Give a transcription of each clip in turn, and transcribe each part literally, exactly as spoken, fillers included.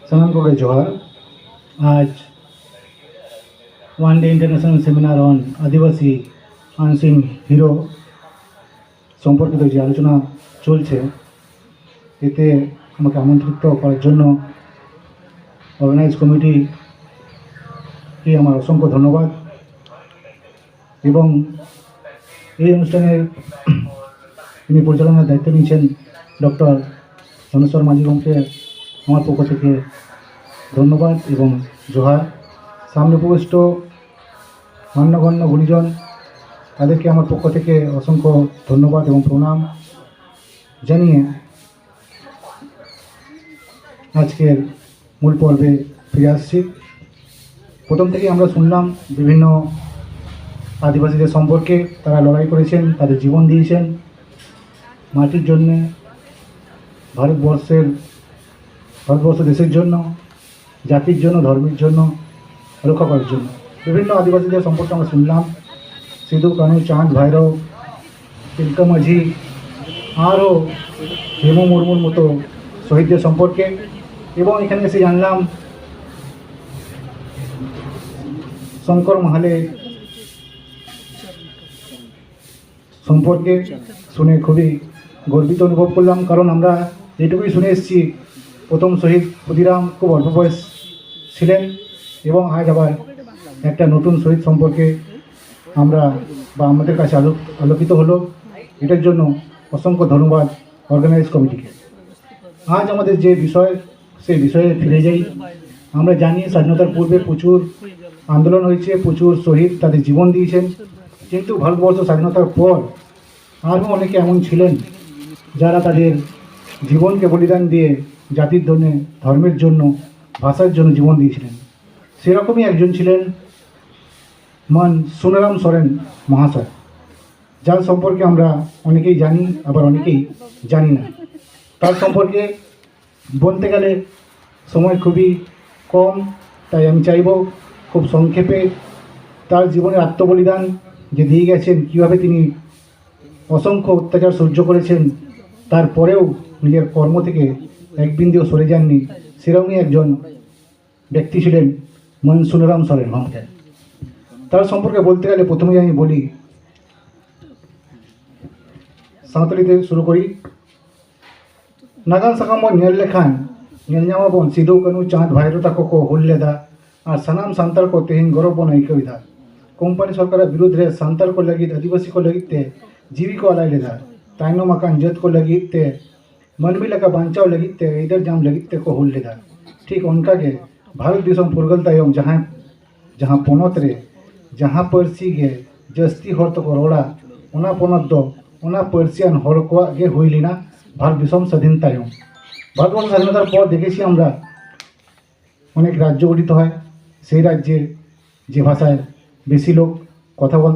ᱥᱟᱱᱟᱢ ᱠᱚᱜᱮ ᱡᱚᱦᱟᱨ᱾ আজ one day international seminar on Adivasi unseen hero সম্পর্কিত যে আলোচনা চলছে, এতে আমাকে আমন্ত্রিত করার জন্য অর্গানাইজ কমিটিকে আমার অসংখ্য ধন্যবাদ। এবং এই অনুষ্ঠানের যিনি পরিচালনার দায়িত্ব নিয়েছেন ডক্টর ধনেশ্বর মাঝি গমকে আমার পক্ষ থেকে ধন্যবাদ এবং জোহার। সামনে উপবিষ্ট মান্যগণ্য গুণীজন, তাদেরকে আমার পক্ষ থেকে অসংখ্য ধন্যবাদ এবং প্রণাম জানিয়ে আজকের মূল পর্বে ফিরে আসছি। প্রথম থেকেই আমরা শুনলাম বিভিন্ন আদিবাসীদের সম্পর্কে, তারা লড়াই করেছেন, তাদের জীবন দিয়েছেন মাটির জন্যে, ভারতবর্ষের ভারতবর্ষ দেশের জন্য, জাতির জন্য, ধর্মের জন্য, রক্ষা করার জন্য। বিভিন্ন আদিবাসীদের সম্পর্কে আমরা শুনলাম, সিধু, কানু, চাঁদ, ভৈরব, তিলকা মাঝি, আরও ভীমু মুর্মুর মতো শহীদদের সম্পর্কে। এবং এখানে এসে জানলাম শঙ্কর মাহালে সম্পর্কে। শুনে খুবই গর্বিত অনুভব করলাম, কারণ আমরা যেটুকুই শুনে এসেছি, প্রথম শহীদ ক্ষুদিরাম খুব অল্প বয়স ছিলেন এবং আজ আবার একটা নতুন শহীদ সম্পর্কে আমরা বা আমাদের কাছে আলো আলোকিত হলো। এটার জন্য অসংখ্য ধন্যবাদ অর্গানাইজ কমিটিকে। আজ আমাদের যে বিষয়, সেই বিষয়ে ফিরে যাই। আমরা জানি স্বাধীনতার পূর্বে প্রচুর আন্দোলন হয়েছে, প্রচুর শহীদ তাদের জীবন দিয়েছেন, কিন্তু ভারতবর্ষ স্বাধীনতার পর আরও অনেকে এমন ছিলেন যারা তাদের জীবনকে বলিদান দিয়ে জাতির জন্য, ধর্মের জন্য, ভাষার জন্য জীবন দিয়েছিলেন। সেরকমই একজন ছিলেন মান সুনারাম সরেন মহাশয়, যার সম্পর্কে আমরা অনেকেই জানি, আবার অনেকেই জানি না। তার সম্পর্কে বলতে গেলে সময় খুবই কম, তাই আমি চাইব খুব সংক্ষেপে তার জীবনের আত্মবলিদান যে দিয়ে গেছেন, কীভাবে তিনি অসংখ্য অত্যাচার সহ্য করেছেন, তারপরেও নিজের কর্ম থেকে এক বিন্দুও সরে যাননি। শিরোমণি একজন ব্যক্তি ছিলেন মন সুনারাম সরেন গমকে। তার সম্পর্কে বলতে গেলে প্রথমেই আমি বলি, সাঁওতালিতে শুরু করি। ᱱᱟᱜᱟᱢ ᱥᱟᱠᱟᱢ ᱵᱚᱱ ᱧᱮᱞ ᱞᱮᱠᱷᱟᱱ, ᱧᱮᱞ ᱧᱟᱢᱟᱵᱚᱱ ᱥᱤᱫᱩ, ᱠᱟᱹᱱᱦᱩ, ᱪᱟᱸᱫᱽ, ᱵᱷᱟᱭᱨᱳ ᱛᱟᱠᱚ ᱠᱚ ᱦᱩᱞ ᱞᱮᱫᱟ᱾ ᱟᱨ ᱥᱟᱱᱟᱢ ᱥᱟᱱᱛᱟᱲ ᱠᱚ ᱛᱮᱦᱮᱧ ᱜᱚᱨᱚᱵᱽ ᱵᱚᱱ ᱟᱹᱭᱠᱟᱹᱣ ᱮᱫᱟ᱾ ᱠᱳᱢᱯᱟᱱᱤ ᱥᱚᱨᱠᱟᱨᱟᱜ ᱵᱤᱨᱩᱫᱽ ᱨᱮ ᱥᱟᱱᱛᱟᱲ ᱠᱚ ᱞᱟᱹᱜᱤᱫ, ᱟᱹᱫᱤᱵᱟᱹᱥᱤ ᱠᱚ ᱞᱟᱹᱜᱤᱫ ᱛᱮ ᱡᱤᱣᱤ ᱠᱚ ᱟᱞᱟᱭ ᱞᱮᱫᱟ᱾ ᱛᱟᱭᱱᱚᱢ ᱟᱠᱟᱱ ᱡᱟᱹᱛ ᱠᱚ ᱞᱟᱹᱜᱤᱫ ᱛᱮ, ᱢᱟᱹᱱᱢᱤ ᱞᱮᱠᱟ ᱵᱟᱧᱪᱟᱣ ᱞᱟᱹᱜᱤᱫ ᱛᱮ, ᱟᱹᱭᱫᱟᱹᱨ ᱧᱟᱢ ᱞᱟᱹᱜᱤᱫ ᱛᱮᱠᱚ ᱦᱩᱞ ᱞᱮᱫᱟ᱾ ᱴᱷᱤᱠ ᱚᱱᱠᱟ ᱜᱮ ᱵᱷᱟᱨᱚᱛ ᱫᱤᱥᱚᱢ ᱯᱷᱩᱨᱜᱟᱹᱞ ᱛᱟᱭᱚᱢ ᱡᱟᱦᱟᱸ, ᱡᱟᱦᱟᱸ ᱯᱚᱱᱚᱛ ᱨᱮ ᱡᱟᱦᱟᱸ ᱯᱟᱹᱨᱥᱤ ᱜᱮ ᱡᱟᱹᱥᱛᱤ ᱦᱚᱲ ᱛᱮᱠᱚ ᱨᱚᱲᱟ, ᱚᱱᱟ ᱯᱚᱱᱚᱛ ᱫᱚ ᱚᱱᱟ ᱯᱟᱹᱨᱥᱤᱭᱟᱱ ᱦᱚᱲ ᱠᱚᱣᱟᱜ ᱜᱮ ᱦᱩᱭ ᱞᱮᱱᱟ ᱵᱷᱟᱨᱚᱛ ᱫᱤᱥᱚᱢ ᱥᱟᱹᱫᱷᱤᱱ ᱛᱟᱭᱚᱢ᱾ ভারতবর্ষ স্বাধীনতার পর দেখেছি আমরা, অনেক রাজ্য গঠিত হয়। সেই রাজ্যে যে ভাষায় বেশি লোক কথা বল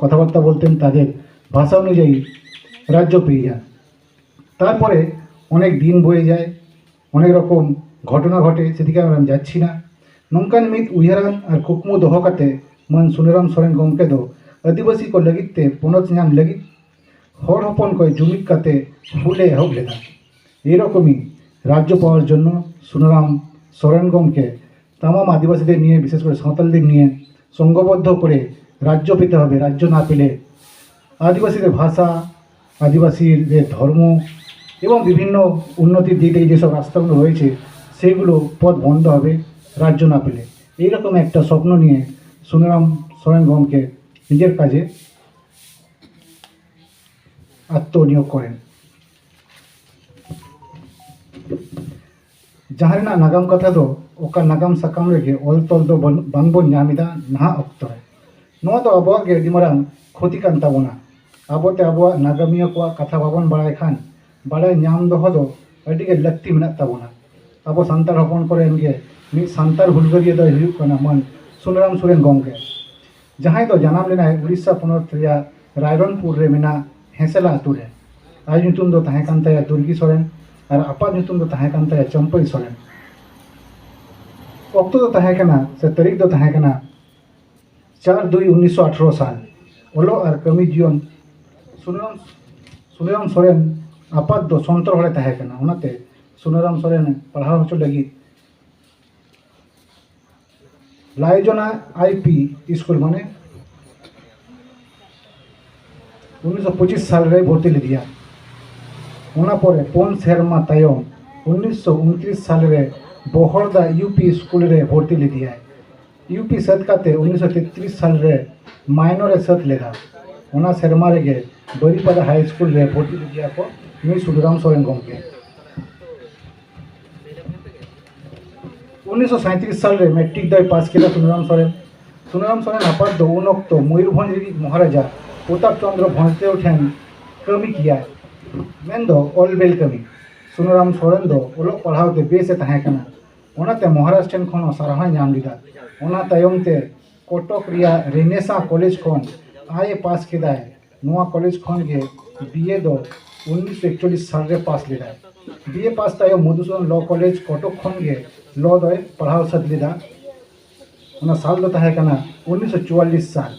কথাবার্তা বলতেন, তাদের ভাষা অনুযায়ী রাজ্য পেয়ে যান। তারপরে অনেক দিন বয়ে যায়, অনেক রকম ঘটনা ঘটে, সেদিকে আমরা যাচ্ছি না। ᱱᱚᱝᱠᱟᱱ ᱢᱤᱫ ᱩᱭᱦᱟᱹᱨᱟᱱ ᱟᱨ ᱠᱩᱠᱢᱩ ᱫᱚᱦᱚ ᱠᱟᱛᱮ ᱢᱟᱹᱱ ᱥᱩᱱᱟᱹᱨᱟᱢ ᱥᱚᱨᱮᱱ ᱜᱚᱢᱠᱮ ᱫᱚ ᱟᱹᱫᱤᱵᱟᱹᱥᱤ ᱠᱚ ᱞᱟᱹᱜᱤᱫ ᱛᱮ ᱯᱚᱱᱚᱛ ᱧᱟᱢ ᱞᱟᱹᱜᱤᱫ ᱦᱚᱲ ᱦᱚᱯᱚᱱ ᱠᱚ ᱡᱩᱢᱤᱫ ᱠᱟᱛᱮ ᱦᱩᱞᱮ ᱮᱦᱚᱵ ᱞᱮᱫᱟ᱾ ᱮᱨᱚᱠᱚᱢᱤ রাজ্য পাওয়ার জন্য সুনারাম সরেন গমকে ᱛᱟᱢᱟᱢ ᱟᱹᱫᱤᱵᱟᱹᱥᱤ ᱫᱮ ᱱᱤᱭᱮ, ᱵᱤᱥᱮᱥ ᱠᱚᱨᱮ ᱥᱟᱶᱛᱟᱞ ᱫᱮ ᱱᱤᱭᱮ ᱥᱚᱝᱜᱷᱚᱵᱚᱫᱽᱫᱷᱚ ᱠᱚᱨᱮ রাজ্য পেতে হবে। রাজ্য না পেলে আদিবাসীদের ভাষা, আদিবাসীদের ধর্ম এবং বিভিন্ন উন্নতির দিক থেকে যেসব রাস্তাগুলো রয়েছে, সেইগুলো পথ বন্ধ হবে রাজ্য না পেলে। এইরকম একটা স্বপ্ন নিয়ে সুনারাম সরেন গমকে নিজের কাজে আত্মনিয়োগ করেন। ᱡᱟᱦᱟᱸ ᱨᱮᱱᱟᱜ ᱱᱟᱜᱟᱢ ᱠᱟᱛᱷᱟ ᱫᱚ ᱚᱠᱟ ᱱᱟᱜᱟᱢ ᱥᱟᱠᱟᱢ ᱨᱮᱜᱮ ᱚᱞ ᱛᱚᱞ ᱫᱚ ᱵᱟᱹᱱᱩᱜ, ᱵᱟᱝᱵᱚᱱ ᱧᱟᱢ ᱮᱫᱟ ᱱᱟᱦᱟᱜ ᱚᱠᱛᱚ ᱨᱮ᱾ ᱱᱚᱣᱟ ᱫᱚ ᱟᱵᱚᱣᱟᱜ ᱜᱮ ᱟᱹᱰᱤ ᱢᱟᱨᱟᱝ ᱠᱷᱚᱛᱤ ᱠᱟᱱ ᱛᱟᱵᱚᱱᱟ᱾ ᱟᱵᱚᱛᱮ ᱟᱵᱚᱣᱟᱜ ᱱᱟᱜᱟᱢᱤᱭᱟᱹ ᱠᱚᱣᱟᱜ ᱠᱟᱛᱷᱟ ᱵᱟᱵᱚᱱ ᱵᱟᱲᱟᱭ ᱠᱷᱟᱱ, ᱵᱟᱲᱟᱭ ᱧᱟᱢ ᱫᱚᱦᱚ ᱫᱚ ᱟᱹᱰᱤ ᱜᱮ ᱞᱟᱹᱠᱛᱤ ᱢᱮᱱᱟᱜ ᱛᱟᱵᱚᱱᱟ᱾ ᱟᱵᱚ ᱥᱟᱱᱛᱟᱲ ᱦᱚᱯᱚᱱ ᱠᱚᱨᱮᱱ ᱜᱮ ᱢᱤᱫ ᱥᱟᱱᱛᱟᱲ ᱦᱩᱞᱜᱟᱹᱨᱤᱭᱟᱹ ᱫᱚᱭ ᱦᱩᱭᱩᱜ ᱠᱟᱱᱟ ᱢᱟᱹᱱ ᱥᱩᱱᱟᱨᱟᱢ ᱥᱚᱨᱮᱱ ᱜᱚᱢᱠᱮ, ᱡᱟᱦᱟᱸᱭ ᱫᱚ ᱡᱟᱱᱟᱢ ᱞᱮᱱᱟᱭ ᱩᱲᱤᱥᱥᱟ ᱯᱚᱱᱚᱛ ᱨᱮᱭᱟᱜ ᱨᱟᱭᱨᱚᱝᱯᱩᱨ ᱨᱮ ᱢᱮᱱᱟᱜ ᱦᱮᱸᱥᱮᱞᱟ ᱟᱛᱳ ᱨᱮ᱾ ᱟᱭᱳ ᱧᱩᱛᱩᱢ ᱫᱚ ᱛᱟᱦᱮᱸ ᱠᱟᱱ ᱛᱟᱭᱟ ᱫᱩᱨᱜᱤ ᱥᱚᱨᱮᱱ ᱟᱨ ᱟᱯᱟᱛ ᱧᱩᱛᱩᱢ ᱫᱚ ᱛᱟᱦᱮᱸ ᱠᱟᱱ ᱛᱟᱭᱟ ᱪᱟᱹᱢᱯᱟᱹᱭ ᱥᱚᱨᱮᱱ᱾ ᱚᱠᱛᱚ ᱫᱚ ᱛᱟᱦᱮᱸ ᱠᱟᱱᱟ, ᱥᱮ ᱛᱟᱹᱨᱤᱠᱷ ᱫᱚ ᱛᱟᱦᱮᱸ ᱠᱟᱱᱟ, ᱪᱟᱨ ᱫᱩᱭ ᱩᱱᱤᱥᱥᱚ ᱟᱴᱷᱨᱚ ᱥᱟᱞ᱾ ᱚᱞᱚᱜ ᱟᱨ ᱠᱟᱹᱢᱤ ᱡᱤᱭᱚᱱ ᱥᱩᱱᱟᱹᱨᱟᱢ, ᱥᱩᱱᱟᱹᱨᱟᱢ ᱥᱚᱨᱮᱱ ᱟᱯᱟᱛ ᱫᱚ ᱥᱚᱱᱛᱚᱨ ᱦᱚᱲᱮ ᱛᱟᱦᱮᱸ ᱠᱟᱱᱟ᱾ ᱚᱱᱟᱛᱮ ᱥᱩᱱᱟᱹᱨᱟᱢ ᱥᱚᱨᱮᱱ ᱯᱟᱲᱦᱟᱣ ᱦᱚᱪᱚ ᱞᱟᱹᱜᱤᱫ ᱞᱟᱭᱡᱚᱱᱟ ᱟᱭ ᱯᱤ ᱥᱠᱩᱞ, ᱢᱟᱱᱮ ᱩᱱᱤᱥᱥᱚ ᱯᱚᱸᱪᱤᱥ ᱥᱟᱞ ᱨᱮ ᱵᱷᱚᱨᱛᱤ ᱞᱮᱫᱮᱭᱟ᱾ ᱚᱱᱟ ᱯᱚᱨᱮ ᱯᱩᱱ ᱥᱮᱨᱢᱟ ᱛᱟᱭᱚᱢ ᱩᱱᱤᱥᱥᱚ ᱩᱱᱛᱨᱤᱥ ᱥᱟᱞ ᱨᱮ ᱵᱚᱦᱚᱲᱫᱟ ᱭᱩ ᱯᱤ ᱥᱠᱩᱞ ᱨᱮ ᱵᱷᱚᱨᱛᱤ ᱞᱮᱫᱮᱭᱟᱭ᱾ ᱭᱩ ᱯᱤ ᱥᱟᱹᱛ ᱠᱟᱛᱮ ᱩᱱᱤᱥᱥᱚ ᱛᱮᱛᱨᱤᱥ ᱥᱟᱞ ᱨᱮ ᱢᱟᱭᱱᱚᱨ ᱮ ᱥᱟᱹᱛ ᱞᱮᱫᱟ᱾ ᱚᱱᱟ ᱥᱮᱨᱢᱟ ᱨᱮᱜᱮ ᱵᱟᱹᱨᱤᱯᱟᱫᱟ ᱦᱟᱭ ᱥᱠᱩᱞ ᱨᱮ ᱵᱷᱚᱨᱛᱤ ᱞᱮᱫᱮᱭᱟ ᱠᱚ ᱱᱩᱭ ᱥᱩᱱᱟᱹᱨᱟᱢ ᱥᱚᱨᱮᱱ ᱜᱚᱢᱠᱮ᱾ ᱩᱱᱤᱥᱥᱚ ᱥᱟᱸᱭᱛᱨᱤᱥ ᱥᱟᱞ ᱨᱮ ᱢᱮᱴᱨᱤᱠ ᱫᱚᱭ ᱯᱟᱥ ᱠᱮᱫᱟ ᱥᱩᱱᱟᱹᱨᱟᱢ ᱥᱚᱨᱮᱱ᱾ ᱥᱩᱱᱟᱹᱨᱟᱢ ᱥᱚᱨᱮᱱ ᱟᱯᱟᱛ ᱫᱚ ᱩᱱ ᱚᱠᱛᱚ ᱢᱚᱭᱩᱨᱵᱷᱚᱸᱡᱽ ᱨᱤᱱᱤᱡ ᱢᱚᱦᱟᱨᱟᱡᱟ ᱯᱨᱚᱛᱟᱯ ᱪᱚᱸᱫᱽᱨᱚ ᱵᱷᱚᱸᱡᱽᱫᱮᱣ ᱴᱷᱮᱱ ᱠᱟᱹᱢᱤ ᱠᱮᱭᱟᱭ, ᱢᱮᱱᱫᱚ ᱚᱞ ᱵᱮᱞ ᱠᱟᱹᱢᱤ᱾ ᱥᱩᱱᱟᱹᱨᱟᱢ ᱥᱚᱨᱮᱱ ᱫᱚ ᱚᱞᱚᱜ ᱯᱟᱲᱦᱟᱣ ᱛᱮ ᱵᱮᱥ ᱮ ᱛᱟᱦᱮᱸ ᱠᱟᱱᱟ᱾ ᱚᱱᱟᱛᱮ ᱢᱚᱦᱟᱨᱟᱡᱽ ᱴᱷᱮᱱ ᱠᱷᱚᱱ ᱦᱚᱸ ᱥᱟᱨᱦᱟᱣ ᱧᱟᱢ ᱞᱮᱫᱟ᱾ ᱚᱱᱟ ᱛᱟᱭᱚᱢ ᱛᱮ ᱠᱚᱴᱚᱠ ᱨᱮᱭᱟᱜ ᱨᱮᱱᱮᱥᱟ ᱠᱚᱞᱮᱡᱽ ᱠᱷᱚᱱ ᱟᱭ ᱮ ᱯᱟᱥ ᱠᱮᱫᱟᱭ᱾ ᱱᱚᱣᱟ ᱠᱚᱞᱮᱡᱽ ᱠᱷᱚᱱ ᱜᱮ ᱵᱤ ᱮ ᱫᱚ ᱩᱱᱤᱥᱥᱚ ᱮᱠᱪᱚᱞᱞᱤᱥ ᱥᱟᱞ ᱨᱮ ᱯᱟᱥ ᱞᱮᱫᱟᱭ᱾ ᱵᱤ ᱮ ᱯᱟᱥ ᱛᱟᱭᱚᱢ ᱢᱚᱫᱷᱩᱥᱩᱫᱚᱱ ᱞᱚ ᱠᱚᱞᱮᱡᱽ ᱠᱚᱴᱚᱠ ᱠᱷᱚᱱ ᱜᱮ ᱞᱚ ᱫᱚᱭ ᱯᱟᱲᱦᱟᱣ ᱥᱟᱹᱛ ᱞᱮᱫᱟ᱾ ᱚᱱᱟ ᱥᱟᱞ ᱫᱚ ᱛᱟᱦᱮᱸ ᱠᱟᱱᱟ ᱩᱱᱤᱥᱥᱚ ᱪᱩᱣᱟᱞᱞᱤᱥ ᱥᱟᱞ᱾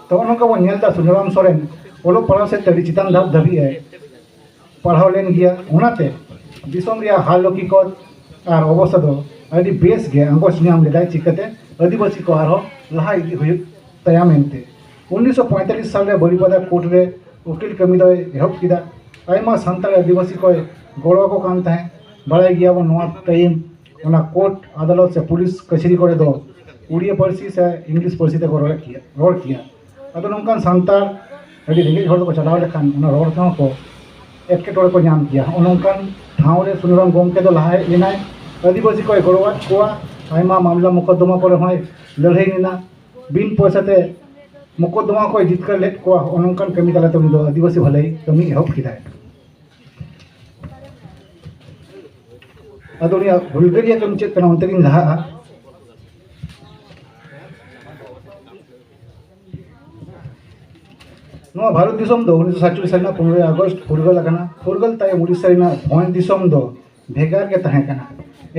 ᱛᱚ, ᱱᱚᱝᱠᱟ ᱵᱚᱱ ᱧᱮᱞ ᱮᱫᱟ, ᱥᱩᱱᱟᱹᱨᱟᱢ ᱥᱚᱨᱮᱱ ᱚᱞᱚᱜ ᱯᱟᱲᱦᱟᱣ ᱥᱮᱫ ᱛᱮ ᱟᱹᱰᱤ ᱪᱮᱛᱟᱱ ᱫᱷᱟᱯ ᱫᱷᱟᱹᱵᱤᱡ ᱮ ᱯᱟᱲᱦᱟᱣ ᱞᱮᱱ ᱜᱮᱭᱟ᱾ ᱚᱱᱟᱛᱮ ᱫᱤᱥᱚᱢ ᱨᱮᱭᱟᱜ ᱦᱟᱞ ᱦᱚᱠᱤᱠᱚᱛ ᱟᱨ ᱚᱵᱚᱥᱛᱷᱟ ᱫᱚ ᱟᱹᱰᱤ ᱵᱮᱥ ᱜᱮ ᱟᱸᱜᱚᱪ ᱧᱟᱢ ᱞᱮᱫᱟᱭ, ᱪᱤᱠᱟᱹᱛᱮ ᱟᱹᱫᱤᱵᱟᱹᱥᱤ ᱠᱚ ᱟᱨᱦᱚᱸ ᱞᱟᱦᱟ ᱤᱫᱤ ᱦᱩᱭᱩᱜ ᱛᱟᱭᱟ ᱢᱮᱱᱛᱮ᱾ ᱩᱱᱤᱥᱥᱚ ᱯᱚᱸᱭᱛᱟᱞᱞᱤᱥ ᱥᱟᱞ ᱨᱮ ᱵᱟᱹᱨᱤᱯᱟᱫᱟ ᱠᱳᱨᱴ ᱨᱮ ᱩᱠᱤᱞ ᱠᱟᱹᱢᱤ ᱫᱚᱭ ᱮᱦᱚᱵ ᱠᱮᱫᱟ᱾ ᱟᱭᱢᱟ ᱥᱟᱱᱛᱟᱲ ᱟᱹᱫᱤᱵᱟᱹᱥᱤ ᱠᱚᱭ ᱜᱚᱲᱚ ᱟᱠᱚ ᱠᱟᱱ ᱛᱟᱦᱮᱸᱫ᱾ ᱵᱟᱲᱟᱭ ᱜᱮᱭᱟᱵᱚᱱ, ᱱᱚᱣᱟ ᱴᱟᱭᱤᱢ ᱚᱱᱟ ᱠᱳᱨᱴ ᱟᱫᱟᱞᱚᱛ ᱥᱮ ᱯᱩᱞᱤᱥ ᱠᱟᱹᱪᱷᱟᱹᱨᱤ ᱠᱚᱨᱮ ᱫᱚ ᱩᱲᱤᱭᱟ ᱯᱟᱹᱨᱥᱤ ᱥᱮ ᱤᱝᱞᱤᱥ ᱯᱟᱹᱨᱥᱤ ᱛᱮᱠᱚ ᱨᱚᱲ ᱠᱮᱭᱟ, ᱨᱚᱲ ᱠᱮᱭᱟ᱾ ᱟᱫᱚ ᱱᱚᱝᱠᱟᱱ ᱥᱟᱱᱛᱟᱲ ᱟᱹᱰᱤ ᱨᱮᱸᱜᱮᱡ ᱦᱚᱲ ᱫᱚᱠᱚ ᱪᱟᱞᱟᱣ ᱞᱮᱠᱷᱟᱱ ᱚᱱᱟ ᱨᱚᱲ ᱛᱮᱦᱚᱸ ᱠᱚ ᱮᱴᱠᱮᱴᱚᱬᱮ ᱠᱚ ᱧᱟᱢ ᱠᱮᱭᱟ᱾ ᱦᱚᱸᱜᱼᱚ ᱱᱚᱝᱠᱟᱱ ᱴᱷᱟᱶ ᱨᱮ ᱥᱩᱱᱟᱹᱨᱟᱢ ᱜᱚᱢᱠᱮ ᱫᱚ ᱞᱟᱦᱟ ᱦᱮᱡ ᱞᱮᱱᱟᱭ, ᱟᱹᱫᱤᱵᱟᱹᱥᱤ ᱠᱚᱭ ᱜᱚᱲᱚᱣᱟᱫ ᱠᱚᱣᱟ, ᱟᱭᱢᱟ ᱢᱟᱢᱞᱟ ᱢᱚᱠᱚᱫᱫᱚᱢᱟ ᱠᱚᱨᱮ ᱦᱚᱸᱭ ᱞᱟᱹᱲᱦᱟᱹᱭ ᱞᱮᱱᱟ, ᱵᱤᱱ ᱯᱚᱭᱥᱟ ᱛᱮ ᱢᱚᱠᱚᱫᱫᱚᱢᱟ ᱠᱚᱭ ᱡᱤᱛᱠᱟᱹᱨ ᱞᱮᱫ ᱠᱚᱣᱟ᱾ ᱦᱚᱸᱜᱼᱚ ᱱᱚᱝᱠᱟᱱ ᱠᱟᱹᱢᱤ ᱛᱟᱞᱟᱛᱮ ᱩᱱᱤ ᱫᱚ ᱟᱹᱫᱤᱵᱟᱹᱥᱤ ᱵᱷᱟᱹᱞᱟᱹᱭ ᱠᱟᱹᱢᱤ ᱮᱦᱚᱵ ᱠᱮᱫᱟᱭ᱾ ᱟᱫᱚ ᱩᱱᱤᱭᱟᱜ ᱦᱩᱞᱜᱟᱹᱨᱤᱭᱟᱹ ᱠᱟᱹᱢᱤ ᱪᱮᱫ ᱠᱟᱱᱟ, ᱚᱱᱛᱮ ᱜᱤᱧ ᱞᱟᱦᱟᱜᱼᱟ᱾ ᱱᱚᱣᱟ ᱵᱷᱟᱨᱚᱛ ᱫᱤᱥᱚᱢ ᱫᱚ ᱩᱱᱤᱥᱥᱚ ᱥᱟᱛᱪᱚᱞᱞᱤᱥ ᱥᱟᱞ ᱨᱮᱱᱟᱜ ᱯᱚᱱᱨᱚᱭ ᱟᱜᱚᱥᱴ ᱯᱷᱩᱨᱜᱟᱹᱞ ᱟᱠᱟᱱᱟ᱾ ᱯᱷᱩᱨᱜᱟᱹᱞ ᱛᱟᱭᱚᱢ ᱩᱲᱤᱥᱥᱟ ᱨᱮᱱᱟᱜ ᱵᱷᱚᱸᱡᱽ ᱫᱤᱥᱚᱢ ᱫᱚ ᱵᱷᱮᱜᱟᱨ ᱜᱮ ᱛᱟᱦᱮᱸ ᱠᱟᱱᱟ᱾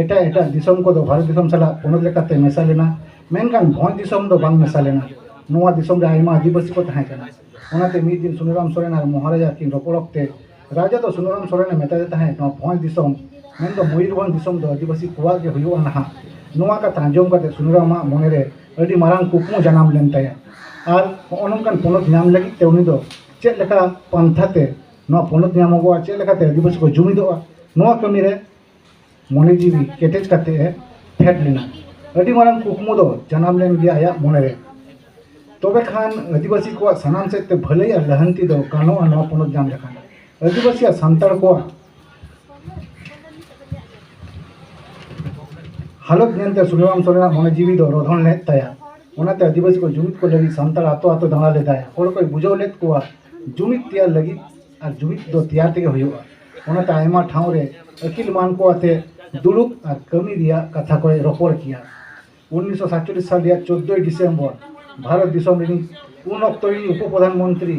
ᱮᱴᱟᱜ ᱮᱴᱟᱜ ᱫᱤᱥᱚᱢ ᱠᱚᱫᱚ ᱵᱷᱟᱨᱚᱛ ᱫᱤᱥᱚᱢ ᱥᱟᱞᱟᱜ ᱯᱚᱱᱚᱛ ᱞᱮᱠᱟᱛᱮ ᱢᱮᱥᱟ ᱞᱮᱱᱟ, ᱢᱮᱱᱠᱷᱟᱱ ᱵᱷᱚᱸᱡᱽ ᱫᱤᱥᱚᱢ ᱫᱚ ᱵᱟᱝ ᱢᱮᱥᱟ ᱞᱮᱱᱟ᱾ ᱱᱚᱣᱟ ᱫᱤᱥᱚᱢ ᱨᱮ ᱟᱭᱢᱟ ᱟᱹᱫᱤᱵᱟᱹᱥᱤ ᱠᱚ ᱛᱟᱦᱮᱸ ᱠᱟᱱᱟ᱾ ᱚᱱᱟᱛᱮ ᱢᱤᱫ ᱫᱤᱱ ᱥᱩᱱᱟᱹᱨᱟᱢ ᱥᱚᱨᱮᱱ ᱟᱨ ᱢᱚᱦᱟᱨᱟᱡᱟ ᱠᱤᱱ ᱨᱚᱯᱚᱲ ᱚᱠᱛᱮ ᱨᱟᱡᱟ ᱫᱚ ᱥᱩᱱᱟᱹᱨᱟᱢ ᱥᱚᱨᱮᱱᱮ ᱢᱮᱛᱟᱫᱮ ᱛᱟᱦᱮᱸᱫ, ᱱᱚᱣᱟ ᱵᱷᱚᱸᱡᱽ ᱫᱤᱥᱚᱢ ᱢᱮᱱᱫᱚ ᱢᱚᱭᱩᱨᱵᱷᱚᱸᱡᱽ ᱫᱤᱥᱚᱢ ᱫᱚ ᱟᱹᱫᱤᱵᱟᱹᱥᱤ ᱠᱚᱣᱟᱜ ᱜᱮ ᱦᱩᱭᱩᱜᱼᱟ ᱱᱟᱦᱟᱜ᱾ ᱱᱚᱣᱟ ᱠᱟᱛᱷᱟ ᱟᱸᱡᱚᱢ ᱠᱟᱛᱮ ᱥᱩᱱᱟᱹᱨᱟᱢᱟᱜ ᱢᱚᱱᱮᱨᱮ ᱟᱹᱰᱤ ᱢᱟᱨᱟᱝ ᱠᱩᱠᱢᱩ ᱡᱟᱱᱟᱢ ᱞᱮᱱ ᱛᱟᱭᱟ᱾ ᱟᱨ ᱦᱚᱸᱜᱼᱚ ᱱᱚᱝᱠᱟᱱ ᱯᱚᱱᱚᱛ ᱧᱟᱢ ᱞᱟᱹᱜᱤᱫ ᱛᱮ ᱩᱱᱤ ᱫᱚ ᱪᱮᱫ ᱞᱮᱠᱟ ᱯᱟᱱᱛᱷᱟ ᱛᱮ ᱱᱚᱣᱟ ᱯᱚᱱᱚᱛ ᱧᱟᱢᱚᱜᱚᱜᱼᱟ, ᱪᱮᱫ ᱞᱮᱠᱟᱛᱮ ᱟᱹᱫᱤᱵᱟᱹᱥᱤ ᱠᱚ ᱡᱩᱢᱤᱫᱚᱜᱼᱟ, ᱱᱚᱣᱟ ᱠᱟᱹᱢᱤᱨᱮ ᱢᱚᱱᱮ ᱡᱤᱣᱤ ᱠᱮᱴᱮᱡ ᱠᱟᱛᱮ ᱮ ᱯᱷᱮᱰ ᱞᱮᱱᱟ᱾ ᱟᱹᱰᱤ ᱢᱟᱨᱟᱝ ᱠᱩᱠᱢᱩ ᱫᱚ ᱡᱟᱱᱟᱢ ᱞᱮᱱ ᱜᱮᱭᱟ ᱟᱭᱟᱜ ᱢᱚᱱᱮᱨᱮ᱾ ᱛᱚᱵᱮ ᱠᱷᱟᱱ ᱟᱹᱫᱤᱵᱟᱹᱥᱤ ᱠᱚᱣᱟᱜ ᱥᱟᱱᱟᱢ ᱥᱮᱫ ᱛᱮ ᱵᱷᱟᱹᱞᱟᱹᱭ ᱟᱨ ᱞᱟᱦᱟᱱᱛᱤ ᱫᱚ ᱜᱟᱱᱚᱜᱼᱟ ᱱᱚᱣᱟ ᱯᱚᱱᱚᱛ ᱧᱟᱢ ᱞᱮᱠᱷᱟᱱ᱾ ᱟᱹᱫᱤᱵᱟᱹᱥᱤ ᱟᱨ ᱥᱟᱱᱛᱟᱲ ᱠᱚᱣᱟᱜ ᱦᱟᱞᱚᱛ ᱧᱮᱞᱛᱮ ᱥᱩᱱᱟᱹᱨᱟᱢ ᱥᱚᱨᱮᱱᱟᱜ ᱢᱚᱱᱮ ᱡᱤᱣᱤ ᱫᱚ ᱨᱚᱫᱷᱚᱱ ᱞᱮᱫ ᱛᱟᱭᱟ᱾ ᱚᱱᱟᱛᱮ ᱟᱹᱫᱤᱵᱟᱹᱥᱤ ᱠᱚ ᱡᱩᱢᱤᱫ ᱠᱚ ᱞᱟᱹᱜᱤᱫ ᱥᱟᱱᱛᱟᱲ ᱟᱛᱳ ᱟᱛᱳ ᱫᱟᱬᱟ ᱞᱮᱫᱟᱭ᱾ ᱦᱚᱲ ᱠᱚᱭ ᱵᱩᱡᱷᱟᱹᱣ ᱞᱮᱫ ᱠᱚᱣᱟ ᱡᱩᱢᱤᱫ ᱛᱮᱭᱟᱨ ᱞᱟᱹᱜᱤᱫ, ᱟᱨ ᱡᱩᱢᱤᱫ ᱫᱚ ᱛᱮᱭᱟᱨ ᱛᱮᱜᱮ ᱦᱩᱭᱩᱜᱼᱟ᱾ ᱚᱱᱟᱛᱮ ᱟᱭᱢᱟ ᱴᱷᱟᱶ ᱨᱮ ᱟᱹᱠᱤᱞ ᱢᱟᱱ ᱠᱚ ᱟᱛᱮ ᱫᱩᱲᱩᱵ ᱟᱨ ᱠᱟᱹᱢᱤ ᱨᱮᱭᱟᱜ ᱠᱟᱛᱷᱟ ᱠᱚᱭ ᱨᱚᱯᱚᱲ ᱠᱮᱭᱟ᱾ ᱩᱱᱤᱥᱥᱚ ᱥᱟᱛᱪᱚᱞᱞᱤᱥ ᱥᱟᱞ ᱨᱮᱭᱟᱜ ᱪᱳᱫᱽᱫᱳᱭ ᱰᱤᱥᱮᱢᱵᱚᱨ ᱵᱷᱟᱨᱚᱛ ᱫᱤᱥᱚᱢ ᱨᱤᱱᱤᱡ ᱩᱱ ᱚᱠᱛᱚ ᱨᱤᱱᱤᱡ ᱩᱯᱚ ᱯᱨᱚᱫᱷᱟᱱ ᱢᱚᱱᱛᱨᱤ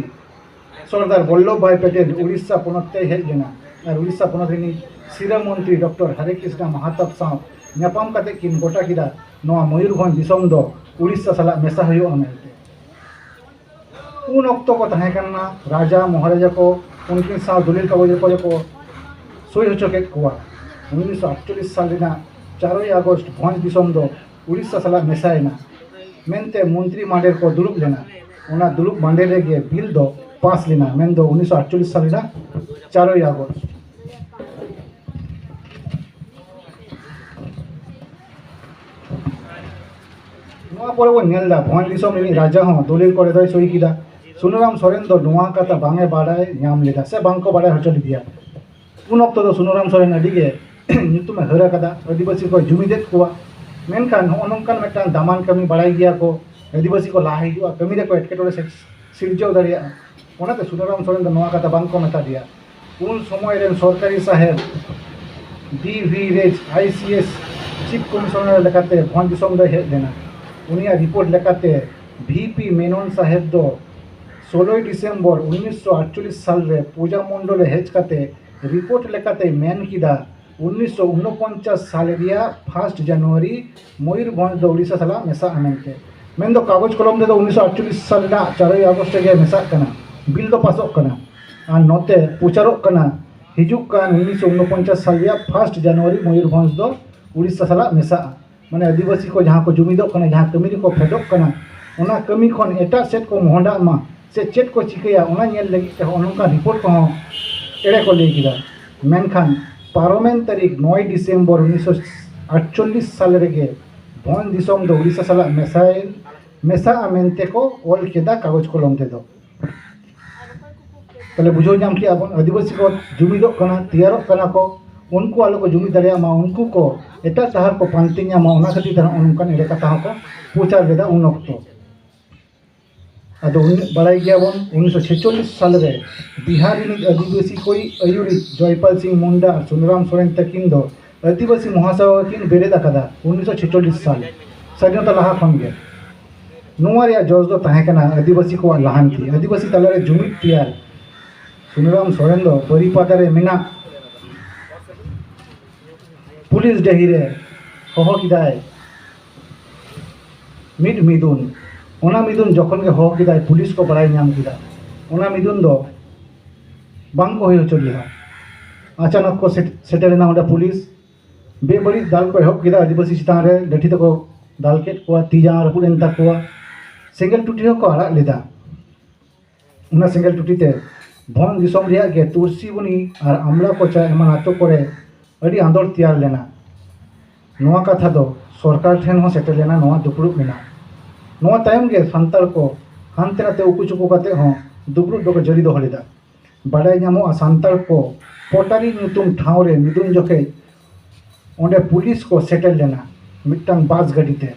ᱥᱚᱨᱫᱟᱨ ᱵᱚᱞᱞᱚᱵᱷ ᱵᱷᱟᱭ ᱯᱮᱴᱮᱞ ᱩᱲᱤᱥᱥᱟ ᱯᱚᱱᱚᱛ ᱛᱮᱭ ᱦᱮᱡ ᱞᱮᱱᱟ᱾ ᱟᱨ ᱩᱲᱤᱥᱥᱟ ᱯᱚᱱᱚᱛ ᱨᱤᱱᱤᱡ ᱥᱤᱨᱟᱹ ᱢᱚᱱᱛᱨᱤ ᱰᱚᱠᱴᱚᱨ ᱦᱟᱨᱮ ᱠᱨᱤᱥᱱᱟ ᱢᱟᱦᱟᱛᱟᱵ ᱥᱟᱶ ᱧᱟᱯᱟᱢ ᱠᱟᱛᱮ ᱠᱤᱱ ᱜᱚᱴᱟ ᱠᱮᱫᱟ ᱱᱚᱣᱟ ᱢᱚᱭᱩᱨᱵᱷᱚᱸᱡᱽ ᱫᱤᱥᱚᱢ ᱫᱚ ᱩᱲᱤᱥᱥᱟ ᱥᱟᱞᱟᱜ ᱢᱮᱥᱟ ᱦᱩᱭᱩᱜᱼᱟ ᱢᱮᱱᱛᱮ᱾ ᱩᱱ ᱚᱠᱛᱚ ᱠᱚ ᱛᱟᱦᱮᱸ ᱠᱟᱱᱟ ᱨᱟᱡᱟ ᱢᱚᱦᱟᱨᱟᱡᱟ ᱠᱚ, ᱩᱱᱠᱤᱱ ᱥᱟᱶ ᱫᱚᱞᱤᱞ ᱠᱟᱜᱚᱡᱽ ᱨᱮ ᱠᱚ ᱥᱳᱭ ᱦᱚᱪᱚ ᱠᱮᱫ ᱠᱚᱣᱟ᱾ ᱩᱱᱤᱥᱥᱚ ᱟᱴᱪᱚᱞᱞᱤᱥ ᱥᱟᱞ ᱨᱮᱱᱟᱜ ᱪᱟᱨᱳᱭ ᱟᱜᱚᱥᱴ ᱵᱷᱚᱸᱡᱽ ᱫᱤᱥᱚᱢ ᱫᱚ ᱩᱲᱤᱥᱥᱟ ᱥᱟᱞᱟᱜ ᱢᱮᱥᱟᱭᱮᱱᱟ ᱢᱮᱱᱛᱮ ᱢᱚᱱᱛᱨᱤ ᱢᱟᱰᱮᱨ ᱠᱚ ᱫᱩᱲᱩᱵ ᱞᱮᱱᱟ᱾ ᱚᱱᱟ ᱫᱩᱲᱩᱵ ᱢᱟᱰᱮᱨ ᱨᱮᱜᱮ ᱵᱤᱞ ᱫᱚ ᱯᱟᱥ ᱞᱮᱱᱟ, ᱢᱮᱱᱫᱚ ᱩᱱᱤᱥᱥᱚ ᱟᱴᱪᱚᱞᱞᱤᱥ ᱥᱟᱞ ᱨᱮᱱᱟᱜ ᱪᱟᱨᱳᱭ ᱟᱜᱚᱥᱴ᱾ ᱱᱚᱣᱟ ᱯᱚᱨᱮ ᱵᱚᱱ ᱧᱮᱞ ᱮᱫᱟ, ᱵᱷᱚᱸᱡᱽ ᱫᱤᱥᱚᱢ ᱨᱤᱱᱤᱡ ᱨᱟᱡᱟ ᱦᱚᱸ ᱫᱚᱞᱤᱞ ᱠᱚᱨᱮ ᱫᱚᱭ ᱥᱳᱭ ᱠᱮᱫᱟ᱾ ᱥᱩᱱᱟᱹᱨᱟᱢ ᱥᱚᱨᱮᱱ ᱫᱚ ᱱᱚᱣᱟ ᱠᱟᱛᱷᱟ ᱵᱟᱝ ᱮ ᱵᱟᱲᱟᱭ ᱧᱟᱢ ᱞᱮᱫᱟ ᱥᱮ ᱵᱟᱝ ᱠᱚ ᱵᱟᱲᱟᱭ ᱦᱚᱪᱚ ᱞᱮᱫᱮᱭᱟ᱾ ᱩᱱ ᱚᱠᱛᱚ ᱫᱚ ᱥᱩᱱᱟᱹᱨᱟᱢ ᱥᱚᱨᱮᱱ ᱟᱹᱰᱤ ᱜᱮ ᱧᱩᱛᱩᱢ ᱮ ᱦᱟᱹᱨ ᱟᱠᱟᱫᱟ, ᱟᱹᱫᱤᱵᱟᱹᱥᱤ ᱠᱚᱭ ᱡᱩᱢᱤᱫᱮᱫ ᱠᱚᱣᱟ᱾ ᱢᱮᱱᱠᱷᱟᱱ ᱦᱚᱸᱜᱼᱚ ᱱᱚᱝᱠᱟᱱ ᱢᱤᱫᱴᱟᱝ ᱫᱟᱢᱟᱱ ᱠᱟᱹᱢᱤ ᱵᱟᱲᱟᱭ ᱜᱮᱭᱟ ᱠᱚ, ᱟᱹᱫᱤᱵᱟᱹᱥᱤ ᱠᱚ ᱞᱟᱦᱟ ᱦᱤᱡᱩᱜᱼᱟ, ᱠᱟᱹᱢᱤ ᱨᱮᱠᱚ ᱮᱴᱠᱮᱴᱚᱬᱮ ᱥᱤᱨ-, ᱥᱤᱨᱡᱟᱹᱣ ᱫᱟᱲᱮᱭᱟᱜᱼᱟ᱾ ᱚᱱᱟᱛᱮ ᱥᱩᱱᱟᱹᱨᱟᱢ ᱥᱚᱨᱮᱱ ᱫᱚ ᱱᱚᱣᱟ ᱠᱟᱛᱷᱟ ᱵᱟᱝ ᱠᱚ ᱢᱮᱛᱟ ᱫᱮᱭᱟ᱾ ᱩᱱ ᱥᱚᱢᱚᱭ ᱨᱮᱱ ᱥᱚᱨᱠᱟᱨᱤ ᱥᱟᱦᱮᱵᱽ ᱰᱤ ᱵᱷᱤ ᱨᱮᱡᱽ, ᱟᱭ ᱥᱤ ᱮᱥ ᱪᱤᱯ ᱠᱚᱢᱤᱥᱚᱱᱟᱨ ᱞᱮᱠᱟᱛᱮ ᱵᱷᱚᱸᱡᱽ ᱫᱤᱥᱚᱢ ᱫᱚᱭ ᱦᱮᱡ ᱞᱮᱱᱟ᱾ ᱩᱱᱤᱭᱟᱜ ᱨᱤᱯᱳᱨᱴ ᱞᱮᱠᱟᱛᱮ ᱵᱷᱤ ᱯᱤ ᱢᱮᱱᱚᱱ ᱥᱟᱦᱮᱵᱽ ᱫᱚ ᱥᱳᱞᱳᱭ ᱰᱤᱥᱮᱢᱵᱚᱨ ᱩᱱᱤᱥᱥᱚ ᱟᱴᱪᱚᱞᱞᱤᱥ ᱥᱟᱞ ᱨᱮ ᱯᱩᱡᱟ ᱢᱚᱱᱰᱚᱞᱮ ᱦᱮᱡ ᱠᱟᱛᱮ ᱨᱤᱯᱳᱨᱴ ᱞᱮᱠᱟᱛᱮᱭ ᱢᱮᱱ ᱠᱮᱫᱟ, ᱩᱱᱤᱥᱥᱚ ᱩᱱᱚᱯᱚᱧᱪᱟᱥ ᱥᱟᱞ ᱨᱮᱭᱟᱜ ᱯᱷᱟᱥᱴ ᱡᱟᱱᱩᱣᱟᱨᱤ ᱢᱚᱭᱩᱨᱵᱷᱚᱸᱡᱽ ᱫᱚ ᱩᱲᱤᱥᱥᱟ ᱥᱟᱞᱟᱜ ᱢᱮᱥᱟᱜᱼᱟ ᱢᱮᱱᱛᱮ᱾ ᱢᱮᱱᱫᱚ ᱠᱟᱜᱚᱡᱽ ᱠᱚᱞᱚᱢ ᱛᱮᱫᱚ ᱩᱱᱤᱥᱥᱚ ᱟᱴᱪᱚᱞᱞᱤᱥ ᱥᱟᱞ ᱨᱮᱱᱟᱜ ᱪᱟᱨᱳᱭ ᱟᱜᱚᱥᱴ ᱨᱮᱜᱮ ᱢᱮᱥᱟᱜ ᱠᱟᱱᱟ, ᱵᱤᱞ ᱫᱚ ᱯᱟᱥᱚᱜ ᱠᱟᱱᱟ᱾ ᱟᱨ ᱱᱚᱛᱮ ᱯᱨᱚᱪᱟᱨᱚᱜ ᱠᱟᱱᱟ ᱦᱤᱡᱩᱜ ᱠᱟᱱ ᱩᱱᱤᱥᱥᱚ ᱩᱱᱚᱯᱚᱧᱪᱟᱥ ᱥᱟᱞ ᱨᱮᱭᱟᱜ ᱯᱷᱟᱥᱴ ᱡᱟᱱᱩᱣᱟᱨᱤ ᱢᱚᱭᱩᱨᱵᱷᱚᱸᱡᱽ ᱫᱚ ᱩᱲᱤᱥᱥᱟ ᱥᱟᱞᱟᱜ ᱢᱮᱥᱟᱜᱼᱟ᱾ ᱢᱟᱱᱮ ᱟᱹᱫᱤᱵᱟᱹᱥᱤ ᱠᱚ ᱡᱟᱦᱟᱸ ᱠᱚ ᱡᱩᱢᱤᱫᱚᱜ ᱠᱟᱱᱟ, ᱡᱟᱦᱟᱸ ᱠᱟᱹᱢᱤ ᱨᱮᱠᱚ ᱯᱷᱮᱰᱚᱜ ᱠᱟᱱᱟ, ᱚᱱᱟ ᱠᱟᱹᱢᱤ ᱠᱷᱚᱱ ᱮᱴᱟᱜ ᱥᱮᱫ ᱠᱚ ᱢᱚᱦᱰᱟᱜ ᱢᱟ ᱥᱮ ᱪᱮᱫ ᱠᱚ ᱪᱤᱠᱟᱹᱭᱟ, ᱚᱱᱟ ᱧᱮᱞ ᱞᱟᱹᱜᱤᱫ ᱛᱮ ᱦᱚᱸᱜᱼᱚ ᱱᱚᱝᱠᱟᱱ ᱨᱤᱯᱳᱨᱴ ᱠᱚᱦᱚᱸ ᱮᱲᱮ ᱠᱚ ᱞᱟᱹᱭ ᱠᱮᱫᱟ᱾ ᱢᱮᱱᱠᱷᱟᱱ ᱯᱟᱨᱚᱢᱮᱱ ᱛᱟᱹᱨᱤᱠᱷ ᱱᱚᱭ ᱰᱤᱥᱮᱢᱵᱚᱨ ᱩᱱᱤᱥᱥᱚ ᱟᱴᱪᱚᱞᱞᱤᱥ ᱥᱟᱞ ᱨᱮᱜᱮ ᱵᱷᱚᱸᱡᱽ ᱫᱤᱥᱚᱢ ᱫᱚ ᱩᱲᱤᱥᱥᱟ ᱥᱟᱞᱟᱜ ᱢᱮᱥᱟᱭᱮᱱ, ᱢᱮᱥᱟᱜᱼᱟ ᱢᱮᱱᱛᱮ ᱠᱚ ᱚᱞ ᱠᱮᱫᱟ ᱠᱟᱜᱚᱡᱽ ᱠᱚᱞᱚᱢ ᱛᱮᱫᱚ᱾ ᱛᱟᱦᱞᱮ ᱵᱩᱡᱷᱟᱹᱣ ᱧᱟᱢ ᱠᱮᱜᱼᱟ ᱵᱚᱱ, ᱟᱹᱫᱤᱵᱟᱹᱥᱤ ᱠᱚ ᱡᱩᱢᱤᱫᱚᱜ ᱠᱟᱱᱟ, ᱛᱮᱭᱟᱨᱚᱜ ᱠᱟᱱᱟ ᱠᱚ, ᱩᱱᱠᱩ ᱟᱞᱚ ᱠᱚ ᱡᱩᱢᱤᱫ ᱫᱟᱲᱮᱭᱟᱜ ᱢᱟ, ᱩᱱᱠᱩ ᱠᱚ ᱮᱴᱟᱜ ᱰᱟᱦᱟᱨ ᱠᱚ ᱯᱟᱱᱛᱮ ᱧᱟᱢᱟ, ᱚᱱᱟ ᱠᱷᱟᱹᱛᱤᱨ ᱛᱮ ᱱᱚᱜᱼᱚ ᱱᱚᱝᱠᱟᱱ ᱮᱲᱮ ᱠᱟᱛᱷᱟ ᱦᱚᱸᱠᱚ ᱯᱨᱚᱪᱟᱨ ᱞᱮᱫᱟ ᱩᱱ ᱚᱠᱛᱚ᱾ ᱟᱫᱚ ᱩᱱᱟᱹᱜ ᱵᱟᱲᱟᱭ ᱜᱮᱭᱟᱵᱚᱱ, ᱩᱱᱤᱥᱥᱚ ᱪᱷᱮᱪᱚᱞᱞᱤᱥ ᱥᱟᱞ ᱨᱮ ᱵᱤᱦᱟᱨ ᱨᱤᱱᱤᱡ ᱟᱹᱫᱤᱵᱟᱹᱥᱤ ᱠᱚᱭᱤᱡ ᱟᱹᱭᱩᱨᱤᱡ ᱡᱚᱭᱯᱟᱞ ᱥᱤᱝ ᱢᱩᱱᱰᱟ ᱟᱨ ᱥᱩᱱᱟᱨᱟᱢ ᱥᱚᱨᱮᱱ ᱛᱟᱹᱠᱤᱱ ᱫᱚ ᱟᱹᱫᱤᱵᱟᱹᱥᱤ ᱢᱚᱦᱟᱥᱚᱵᱷᱟ ᱠᱤᱱ ᱵᱮᱨᱮᱫ ᱟᱠᱟᱫᱟ ᱩᱱᱤᱥᱥᱚ ᱪᱷᱮᱪᱚᱞᱞᱤᱥ ᱥᱟᱞ, ᱥᱟᱹᱫᱷᱤᱱᱚᱛᱟ ᱞᱟᱦᱟ ᱠᱷᱚᱱ ᱜᱮ᱾ ᱱᱚᱣᱟ ᱨᱮᱭᱟᱜ ᱡᱚᱥ ᱫᱚ ᱛᱟᱦᱮᱸ ᱠᱟᱱᱟ ᱟᱹᱫᱤᱵᱟᱹᱥᱤ ᱠᱚᱣᱟᱜ ᱞᱟᱦᱟᱱᱛᱤ, ᱟᱹᱫᱤᱵᱟᱹᱥᱤ ᱛᱟᱞᱟᱨᱮ ᱡᱩᱢᱤᱫ ᱛᱮᱭᱟᱨ᱾ ᱥᱩᱱᱟᱨᱟᱢ ᱥᱚᱨᱮᱱ ᱫᱚ ᱵᱟᱹᱨᱤᱯᱟᱫᱟ ᱨᱮ ᱢᱮᱱᱟᱜ ᱯᱩᱞᱤᱥ ᱰᱟᱹᱦᱤ ᱨᱮ ᱦᱚᱦᱚ ᱠᱮᱫᱟᱭ ᱢᱤᱫ ᱢᱤᱫᱩᱱ᱾ ᱚᱱᱟ ᱢᱤᱫᱩᱱ ᱡᱚᱠᱷᱚᱱ ᱜᱮ ᱦᱚᱦᱚ ᱠᱮᱫᱟᱭ, ᱯᱩᱞᱤᱥ ᱠᱚ ᱵᱟᱲᱟᱭ ᱧᱟᱢ ᱠᱮᱫᱟ᱾ ᱚᱱᱟ ᱢᱤᱫᱩᱱ ᱫᱚ ᱵᱟᱝ ᱠᱚ ᱦᱩᱭ ᱦᱚᱪᱚ ᱞᱮᱫᱟ᱾ ᱟᱪᱟᱱᱚᱠ ᱠᱚ ᱥᱮᱴ-, ᱥᱮᱴᱮᱨ ᱮᱱᱟ ᱚᱸᱰᱮ ᱯᱩᱞᱤᱥ᱾ ᱵᱮᱵᱟᱹᱲᱤᱡ ᱫᱟᱞ ᱠᱚ ᱮᱦᱚᱵ ᱠᱮᱫᱟ ᱟᱹᱫᱤᱵᱟᱹᱥᱤ ᱪᱮᱛᱟᱱ ᱨᱮ, ᱞᱟᱹᱴᱷᱤ ᱛᱮᱠᱚ ᱫᱟᱞ ᱠᱮᱫ ᱠᱚᱣᱟ, ᱛᱤ ᱡᱟᱸᱜᱟ ᱨᱟᱹᱯᱩᱫ ᱮᱱ ᱛᱟᱠᱚᱣᱟ, ᱥᱮᱸᱜᱮᱞ ᱴᱩᱴᱤ ᱦᱚᱸᱠᱚ ᱟᱲᱟᱜ ᱞᱮᱫᱟ᱾ ᱚᱱᱟ ᱥᱮᱸᱜᱮᱞ ᱴᱩᱴᱤ ᱛᱮ ᱵᱷᱚᱸᱡᱽ ᱫᱤᱥᱚᱢ ᱨᱮᱭᱟᱜ ᱜᱮ ᱛᱩᱨᱥᱤᱵᱩᱱᱤ ᱟᱨ ᱟᱢᱞᱟ ᱠᱚᱪᱟ ᱮᱢᱟᱱ ᱟᱛᱳ ᱠᱚᱨᱮ ᱟᱹᱰᱤ ᱟᱸᱫᱳᱲ ᱛᱮᱭᱟᱨ ᱞᱮᱱᱟ᱾ ᱱᱚᱣᱟ ᱠᱟᱛᱷᱟ ᱫᱚ ᱥᱚᱨᱠᱟᱨ ᱴᱷᱮᱱ ᱦᱚᱸ ᱥᱮᱴᱮᱨ ᱞᱮᱱᱟ, ᱱᱚᱣᱟ ᱫᱩᱯᱲᱩᱵ ᱢᱮᱱᱟᱜᱼᱟ᱾ ᱱᱚᱣᱟ ᱛᱟᱭᱚᱢ ᱜᱮ ᱥᱟᱱᱛᱟᱲ ᱠᱚ ᱦᱟᱱᱛᱮ ᱱᱟᱛᱮ ᱩᱠᱩ ᱪᱩᱠᱩ ᱠᱟᱛᱮ ᱦᱚᱸ ᱫᱩᱯᱲᱩᱵ ᱫᱚᱠᱚ ᱡᱟᱹᱨᱤ ᱫᱚᱦᱚ ᱞᱮᱫᱟ᱾ ᱵᱟᱰᱟᱭ ᱧᱟᱢᱚᱜᱼᱟ, ᱥᱟᱱᱛᱟᱲ ᱠᱚ ᱯᱚᱴᱟᱨᱤ ᱧᱩᱛᱩᱢ ᱴᱷᱟᱶ ᱨᱮ ᱢᱤᱫᱩᱱ ᱡᱚᱠᱷᱮᱡ ᱚᱸᱰᱮ ᱯᱩᱞᱤᱥ ᱠᱚ ᱥᱮᱴᱮᱨ ᱞᱮᱱᱟ ᱢᱤᱫᱴᱟᱝ ᱵᱟᱥ ᱜᱟᱹᱰᱤ ᱛᱮ᱾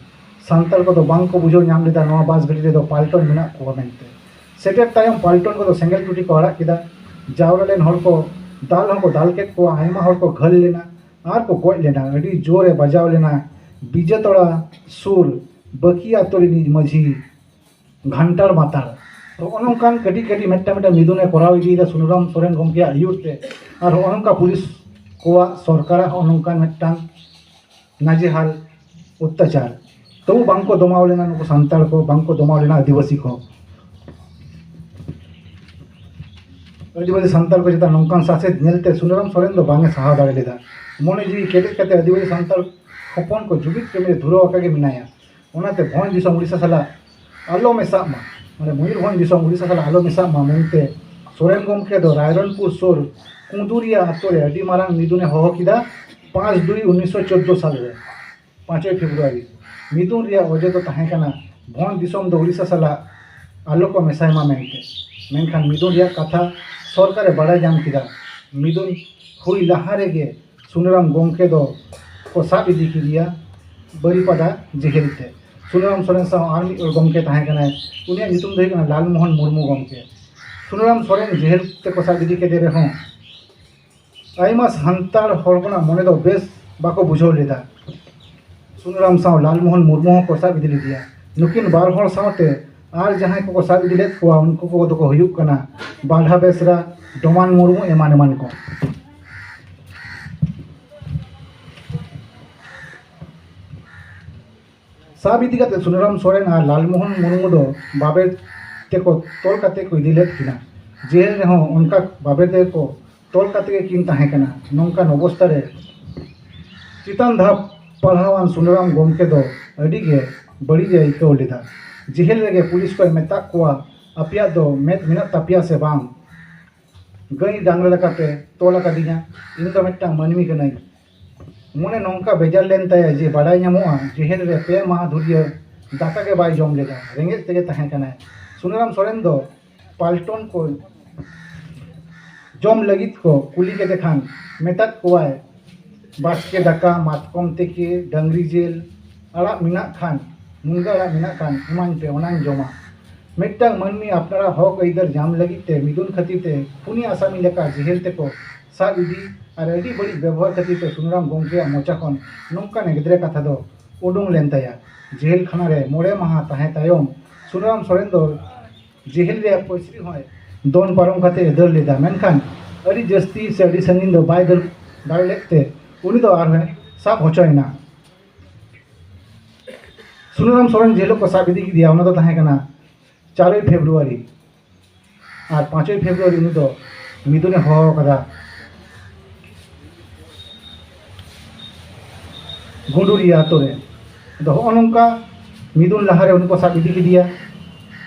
ᱥᱟᱱᱛᱟᱲ ᱠᱚᱫᱚ ᱵᱟᱝ ᱠᱚ ᱵᱩᱡᱷᱟᱹᱣ ᱧᱟᱢ ᱞᱮᱫᱟ ᱱᱚᱣᱟ ᱵᱟᱥ ᱜᱟᱹᱰᱤ ᱨᱮᱫᱚ ᱯᱟᱞᱴᱚᱱ ᱢᱮᱱᱟᱜ ᱠᱚᱣᱟ ᱢᱮᱱᱛᱮ᱾ ᱥᱮᱴᱮᱨ ᱛᱟᱭᱚᱢ ᱯᱟᱞᱴᱚᱱ ᱠᱚᱫᱚ ᱥᱮᱸᱜᱮᱞ ᱴᱩᱴᱤ ᱠᱚ ᱟᱲᱟᱜ ᱠᱮᱫᱟ᱾ ᱡᱟᱣᱨᱟ ᱞᱮᱱ ᱦᱚᱲ ᱠᱚ ᱫᱟᱞ ᱦᱚᱸᱠᱚ ᱫᱟᱞ ᱠᱮᱫ ᱠᱚᱣᱟ, ᱟᱭᱢᱟ ᱦᱚᱲ ᱠᱚ ᱜᱷᱟᱹᱞ ᱞᱮᱱᱟ ᱟᱨ ᱠᱚ ᱜᱚᱡ ᱞᱮᱱᱟ᱾ ᱟᱹᱰᱤ ᱡᱳᱨᱮ ᱵᱟᱡᱟᱣ ᱞᱮᱱᱟ ᱵᱤᱡᱮᱛᱚᱲᱟ ᱥᱩᱨ ᱵᱟᱹᱠᱤ ᱟᱛᱳ ᱨᱤᱱᱤᱡ ᱢᱟᱹᱡᱷᱤ ᱜᱷᱟᱱᱴᱟᱲ ᱢᱟᱛᱟᱲ᱾ ᱱᱚᱜᱼᱚ ᱱᱚᱝᱠᱟᱱ ᱠᱟᱹᱴᱤᱡ ᱠᱟᱹᱴᱤᱡ ᱢᱤᱫᱴᱟᱝ ᱢᱤᱫᱴᱟᱝ ᱢᱤᱫᱩᱱᱮ ᱠᱚᱨᱟᱣ ᱤᱫᱤᱭᱮᱫᱟ ᱥᱩᱱᱟᱨᱟᱢ ᱥᱚᱨᱮᱱ ᱜᱚᱢᱠᱮᱭᱟᱜ ᱟᱹᱭᱩᱨ ᱛᱮ᱾ ᱟᱨ ᱱᱚᱜᱼᱚ ᱱᱚᱝᱠᱟ ᱯᱩᱞᱤᱥ ᱠᱚᱣᱟᱜ, ᱥᱚᱨᱠᱟᱨᱟᱜ ᱱᱚᱜᱼᱚ ᱱᱚᱝᱠᱟᱱ ᱢᱤᱫᱴᱟᱝ ᱱᱟᱡᱮᱦᱟᱞ ᱚᱛᱛᱟᱪᱟᱨ᱾ ᱛᱚᱵᱩ ᱵᱟᱝᱠᱚ ᱫᱚᱢᱟᱣ ᱞᱮᱱᱟ ᱱᱩᱠᱩ ᱥᱟᱱᱛᱟᱲ ᱠᱚ, ᱵᱟᱝᱠᱚ ᱫᱚᱢᱟᱣ ᱞᱮᱱᱟ ᱟᱹᱫᱤᱵᱟᱹᱥᱤ ᱠᱚ᱾ ᱟᱹᱫᱤᱵᱟᱹᱥᱤ ᱥᱟᱱᱛᱟᱲ ᱠᱚ ᱪᱮᱛᱟᱱ ᱱᱚᱝᱠᱟᱱ ᱥᱟᱥᱮᱛ ᱧᱮᱞᱛᱮ ᱥᱩᱱᱟᱨᱟᱢ ᱥᱚᱨᱮᱱ ᱫᱚ ᱵᱟᱝ ᱮ ᱥᱟᱦᱟᱣ ᱫᱟᱲᱮ ᱞᱮᱫᱟ᱾ ᱢᱚᱱᱮ ᱡᱤᱣᱤ ᱠᱮᱴᱮᱡ ᱠᱟᱛᱮ ᱟᱹᱫᱤᱵᱟᱹᱥᱤ ᱥᱟᱱᱛᱟᱲ ᱦᱚᱯᱚᱱ ᱠᱚ ᱡᱩᱢᱤᱫ ᱠᱟᱹᱢᱤ ᱨᱮ ᱫᱷᱩᱨᱟᱹᱣ ᱟᱠᱟ ᱜᱮ ᱢᱮᱱᱟᱭᱟ᱾ ᱚᱱᱟᱛᱮ ᱵᱷᱚᱸᱡᱽ ᱫᱤᱥᱚᱢ ᱩᱲᱤᱥᱥᱟ ᱥᱟᱞᱟᱜ ᱟᱞᱚ ᱢᱮᱥᱟᱜ ᱢᱟ, ᱢᱟᱱᱮ ᱢᱚᱭᱩᱨᱵᱷᱚᱸᱡᱽ ᱫᱤᱥᱚᱢ ᱩᱲᱤᱥᱥᱟ ᱥᱟᱞᱟᱜ ᱟᱞᱚ ᱢᱮᱥᱟᱜ ᱢᱟ ᱢᱮᱱᱛᱮ ᱥᱚᱨᱮᱱ ᱜᱚᱢᱠᱮ ᱫᱚ ᱨᱟᱭᱨᱚᱝᱯᱩᱨ ᱥᱩᱨ ᱠᱩᱸᱫᱩᱨᱤᱭᱟ ᱟᱛᱳ ᱨᱮ ᱟᱹᱰᱤ ᱢᱟᱨᱟᱝ ᱢᱤᱫᱩᱱᱮ ᱦᱚᱦᱚ ᱠᱮᱫᱟ᱾ ᱯᱟᱸᱪ ᱫᱩᱭ ᱩᱱᱤᱥᱥᱚ ᱪᱳᱫᱽᱫᱳ ᱥᱟᱞ ᱨᱮ, ᱯᱟᱸᱪᱚᱭ ᱯᱷᱮᱵᱽᱨᱩᱣᱟᱨᱤ᱾ ᱢᱤᱫᱩᱱ ᱨᱮᱭᱟᱜ ᱚᱡᱮ ᱫᱚ ᱛᱟᱦᱮᱸ ᱠᱟᱱᱟ ᱵᱷᱚᱸᱡᱽ ᱫᱤᱥᱚᱢ ᱫᱚ ᱩᱲᱤᱥᱥᱟ ᱥᱟᱞᱟᱜ ᱟᱞᱚ ᱠᱚ ᱢᱮᱥᱟᱭ ᱢᱟ ᱢᱮᱱᱛᱮ᱾ ᱢᱮᱱᱠᱷᱟᱱ ᱢᱤᱫᱩᱱ ᱨᱮᱭᱟᱜ ᱠᱟᱛᱷᱟ ᱥᱚᱨᱠᱟᱨᱮ ᱵᱟᱲᱟᱭ ᱧᱟᱢ ᱠᱮᱫᱟ᱾ ᱢᱤᱫᱩᱱ ᱦᱩᱭ ᱞᱟᱦᱟ ᱨᱮᱜᱮ ᱥᱩᱱᱟᱨᱟᱢ ᱜᱚᱢᱠᱮ ᱫᱚ ᱠᱚ ᱥᱟᱵ ᱤᱫᱤ ᱠᱮᱫᱮᱭᱟ ᱵᱟᱹᱨᱤᱯᱟᱫᱟ ᱡᱮᱦᱮᱞ ᱛᱮ᱾ ᱥᱩᱱᱟᱨᱟᱢ ᱥᱚᱨᱮᱱ ᱥᱟᱶ ᱟᱨ ᱢᱤᱫ ᱦᱚᱲ ᱜᱚᱢᱠᱮ ᱛᱟᱦᱮᱸ ᱠᱟᱱᱟᱭ, ᱩᱱᱤᱭᱟᱜ ᱧᱩᱛᱩᱢ ᱫᱚ ᱦᱩᱭᱩᱜ ᱠᱟᱱᱟ ᱞᱟᱞᱢᱳᱦᱚᱱ ᱢᱩᱨᱢᱩ ᱜᱚᱢᱠᱮ᱾ ᱥᱩᱱᱟᱨᱟᱢ ᱥᱚᱨᱮᱱ ᱡᱮᱦᱮᱞ ᱛᱮᱠᱚ ᱥᱟᱵ ᱤᱫᱤ ᱠᱮᱫᱮ ᱨᱮᱦᱚᱸ ᱟᱭᱢᱟ ᱥᱟᱱᱛᱟᱲ ᱦᱚᱲ ᱠᱚᱱᱟᱜ ᱢᱚᱱᱮ ᱫᱚ ᱵᱮᱥ ᱵᱟᱠᱚ ᱵᱩᱡᱷᱟᱹᱣ ᱞᱮᱫᱟ᱾ ᱥᱩᱱᱟᱨᱟᱢ ᱥᱟᱶ ᱞᱟᱞᱢᱳᱦᱚᱱ ᱢᱩᱨᱢᱩ ᱦᱚᱸᱠᱚ ᱥᱟᱵ ᱤᱫᱤ ᱞᱮᱫᱮᱭᱟ᱾ ᱱᱩᱠᱤᱱ ᱵᱟᱨ ᱦᱚᱲ ᱥᱟᱶᱛᱮ ᱟᱨ ᱡᱟᱦᱟᱸᱭ ᱠᱚᱠᱚ ᱥᱟᱵ ᱤᱫᱤ ᱞᱮᱫ ᱠᱚᱣᱟ, ᱩᱱᱠᱩ ᱠᱚᱫᱚ ᱠᱚ ᱦᱩᱭᱩᱜ ᱠᱟᱱᱟ ᱵᱟᱞᱦᱟ ᱵᱮᱥᱨᱟ, ᱰᱚᱢᱟᱱ ᱢᱩᱨᱢᱩ, ᱮᱢᱟᱱ ᱮᱢᱟᱱ ᱠᱚ᱾ ᱥᱟᱵ ᱤᱫᱤ ᱠᱟᱛᱮ ᱥᱩᱱᱟᱨᱟᱢ ᱥᱚᱨᱮᱱ ᱟᱨ ᱞᱟᱞᱢᱳᱦᱚᱱ ᱢᱩᱨᱢᱩ ᱫᱚ ᱵᱟᱵᱮᱨ ᱛᱮᱠᱚ ᱛᱚᱞ ᱠᱟᱛᱮ ᱠᱚ ᱤᱫᱤ ᱞᱮᱫ ᱠᱤᱱᱟ᱾ ᱡᱮᱦᱮᱞ ᱨᱮᱦᱚᱸ ᱚᱱᱠᱟ ᱵᱟᱵᱮᱨ ᱛᱮᱠᱚ ᱛᱚᱞ ᱠᱟᱛᱮ ᱜᱮ ᱠᱤᱱ ᱛᱟᱦᱮᱸ ᱠᱟᱱᱟ᱾ ᱱᱚᱝᱠᱟᱱ ᱚᱵᱚᱥᱛᱟ ᱨᱮ ᱪᱮᱛᱟᱱ ᱫᱷᱟᱯ ᱯᱟᱲᱦᱟᱣᱟᱱ ᱥᱩᱱᱟᱨᱟᱢ ᱜᱚᱢᱠᱮ ᱫᱚ ᱟᱹᱰᱤ ᱜᱮ ᱵᱟᱹᱲᱤᱡ ᱮ ᱟᱹᱭᱠᱟᱹᱣ ᱞᱮᱫᱟ᱾ ᱡᱮᱦᱮᱞ ᱨᱮᱜᱮ ᱯᱩᱞᱤᱥ ᱠᱚᱭ ᱢᱮᱛᱟᱫ ᱠᱚᱣᱟ, "ᱟᱯᱮᱭᱟᱜ ᱫᱚ ᱢᱮᱫ ᱢᱮᱱᱟᱜ ᱛᱟᱯᱮᱭᱟ ᱥᱮ ᱵᱟᱝ? ᱜᱟᱹᱭ ᱰᱟᱝᱨᱟ ᱞᱮᱠᱟᱯᱮ ᱛᱚᱞ ᱟᱠᱟᱫᱤᱧᱟ, ᱤᱧ ᱫᱚ ᱢᱤᱫᱴᱟᱝ ᱢᱟᱹᱱᱢᱤ ᱠᱟᱹᱱᱟᱹᱧ᱾" ᱢᱚᱱᱮ ᱱᱚᱝᱠᱟ ᱵᱮᱡᱟᱨ ᱞᱮᱱ ᱛᱟᱭᱟ ᱡᱮ ᱵᱟᱰᱟᱭ ᱧᱟᱢᱚᱜᱼᱟ, ᱡᱮᱦᱮᱞ ᱨᱮ ᱯᱮ ᱢᱟᱦᱟ ᱫᱷᱩᱨᱭᱟᱹ ᱫᱟᱠᱟ ᱜᱮ ᱵᱟᱭ ᱡᱚᱢ ᱞᱮᱫᱟ, ᱨᱮᱸᱜᱮᱡ ᱛᱮᱜᱮ ᱛᱟᱦᱮᱸ ᱠᱟᱱᱟᱭ᱾ ᱥᱩᱱᱟᱨᱟᱢ ᱥᱚᱨᱮᱱ ᱫᱚ ᱯᱟᱞᱴᱚᱱ ᱠᱚ ᱡᱚᱢ ᱞᱟᱹᱜᱤᱫ ᱠᱚ ᱠᱩᱞᱤ ᱠᱮᱫᱮ ᱠᱷᱟᱱ ᱢᱮᱛᱟᱫ ᱠᱚᱣᱟᱭ, "ᱵᱟᱥᱠᱮ ᱫᱟᱠᱟ, ᱢᱟᱛᱠᱚᱢ ᱛᱮᱠᱮ, ᱰᱟᱹᱝᱨᱤ ᱡᱤᱞ, ᱟᱲᱟᱜ ᱢᱮᱱᱟᱜ ᱠᱷᱟᱱ, ᱢᱩᱱᱜᱟᱹ ᱟᱲᱟᱜ ᱢᱮᱱᱟᱜ ᱠᱷᱟᱱ ᱮᱢᱟᱹᱧ ᱯᱮ, ᱚᱱᱟᱧ ᱡᱚᱢᱟ᱾" ᱢᱤᱫᱴᱟᱝ ᱢᱟᱹᱱᱢᱤ ᱟᱯᱱᱟᱨᱟᱜ ᱦᱚᱠ ᱟᱹᱭᱫᱟᱹᱨ ᱧᱟᱢ ᱞᱟᱹᱜᱤᱫ ᱛᱮ ᱢᱤᱫᱩᱱ ᱠᱷᱟᱹᱛᱤᱨ ᱛᱮ ᱠᱷᱩᱱᱤ ᱟᱥᱟᱢᱤ ᱞᱮᱠᱟ ᱡᱮᱦᱮᱞ ᱛᱮᱠᱚ ᱥᱟᱵ ᱤᱫᱤ ᱟᱨ ᱟᱹᱰᱤ ᱵᱟᱹᱲᱤᱡ ᱵᱮᱵᱚᱦᱟᱨ ᱠᱷᱟᱹᱛᱤᱨ ᱛᱮ ᱥᱩᱱᱟᱨᱟᱢ ᱜᱚᱢᱠᱮᱭᱟᱜ ᱢᱚᱪᱟ ᱠᱷᱚᱱ ᱱᱚᱝᱠᱟᱱ ᱮᱫᱽᱨᱮ ᱠᱟᱛᱷᱟ ᱫᱚ ᱩᱰᱩᱝ ᱞᱮᱱ ᱛᱟᱭᱟ᱾ ᱡᱮᱦᱮᱞ ᱠᱷᱟᱱᱟ ᱨᱮ ᱢᱚᱬᱮ ᱢᱟᱦᱟ ᱛᱟᱦᱮᱸ ᱛᱟᱭᱚᱢ ᱥᱩᱱᱟᱨᱟᱢ ᱥᱚᱨᱮᱱ ᱫᱚ ᱡᱮᱦᱮᱞ ᱨᱮᱭᱟᱜ ᱯᱟᱹᱪᱨᱤ ᱦᱚᱸᱭ ᱫᱚᱱ ᱯᱟᱨᱚᱢ ᱠᱟᱛᱮ ᱮ ᱫᱟᱹᱲ ᱞᱮᱫᱟ, ᱢᱮᱱᱠᱷᱟᱱ ᱟᱹᱰᱤ ᱡᱟᱹᱥᱛᱤ ᱥᱮ ᱟᱹᱰᱤ ᱥᱟᱺᱜᱤᱧ ᱫᱚ ᱵᱟᱭ ᱫᱟᱹᱲ ᱫᱟᱲᱮ ᱞᱮᱫ ᱛᱮ ᱩᱱᱤ ᱫᱚ ᱟᱨᱦᱚᱸᱭ ᱥᱟᱵ ᱦᱚᱪᱚᱭᱮᱱᱟ᱾ ᱥᱩᱱᱟᱨᱟᱢ ᱥᱚᱨᱮᱱ ᱡᱮ ᱦᱤᱞᱳᱜ ᱠᱚ ᱥᱟᱵ ᱤᱫᱤ ᱠᱮᱫᱮᱭᱟ, ᱚᱱᱟ ᱫᱚ ᱛᱟᱦᱮᱸ ᱠᱟᱱᱟ ᱪᱟᱨᱳᱭ ᱯᱷᱮᱵᱽᱨᱩᱣᱟᱨᱤ᱾ ᱟᱨ ᱯᱟᱸᱪᱚᱭ ᱯᱷᱮᱵᱽᱨᱩᱣᱟᱨᱤ ᱩᱱᱤ ᱫᱚ ᱢᱤᱫᱩᱱᱮ ᱦᱚᱦᱚ ᱟᱠᱟᱫᱟ ᱜᱩᱸᱰᱩᱨᱤᱭᱟᱹ ᱟᱛᱳ ᱨᱮ᱾ ᱟᱫᱚ ᱦᱚᱸᱜᱼᱚ ᱱᱚᱝᱠᱟ ᱢᱤᱫᱩᱱ ᱞᱟᱦᱟᱨᱮ ᱩᱱᱤ ᱠᱚ ᱥᱟᱵ ᱤᱫᱤ ᱠᱮᱫᱮᱭᱟ,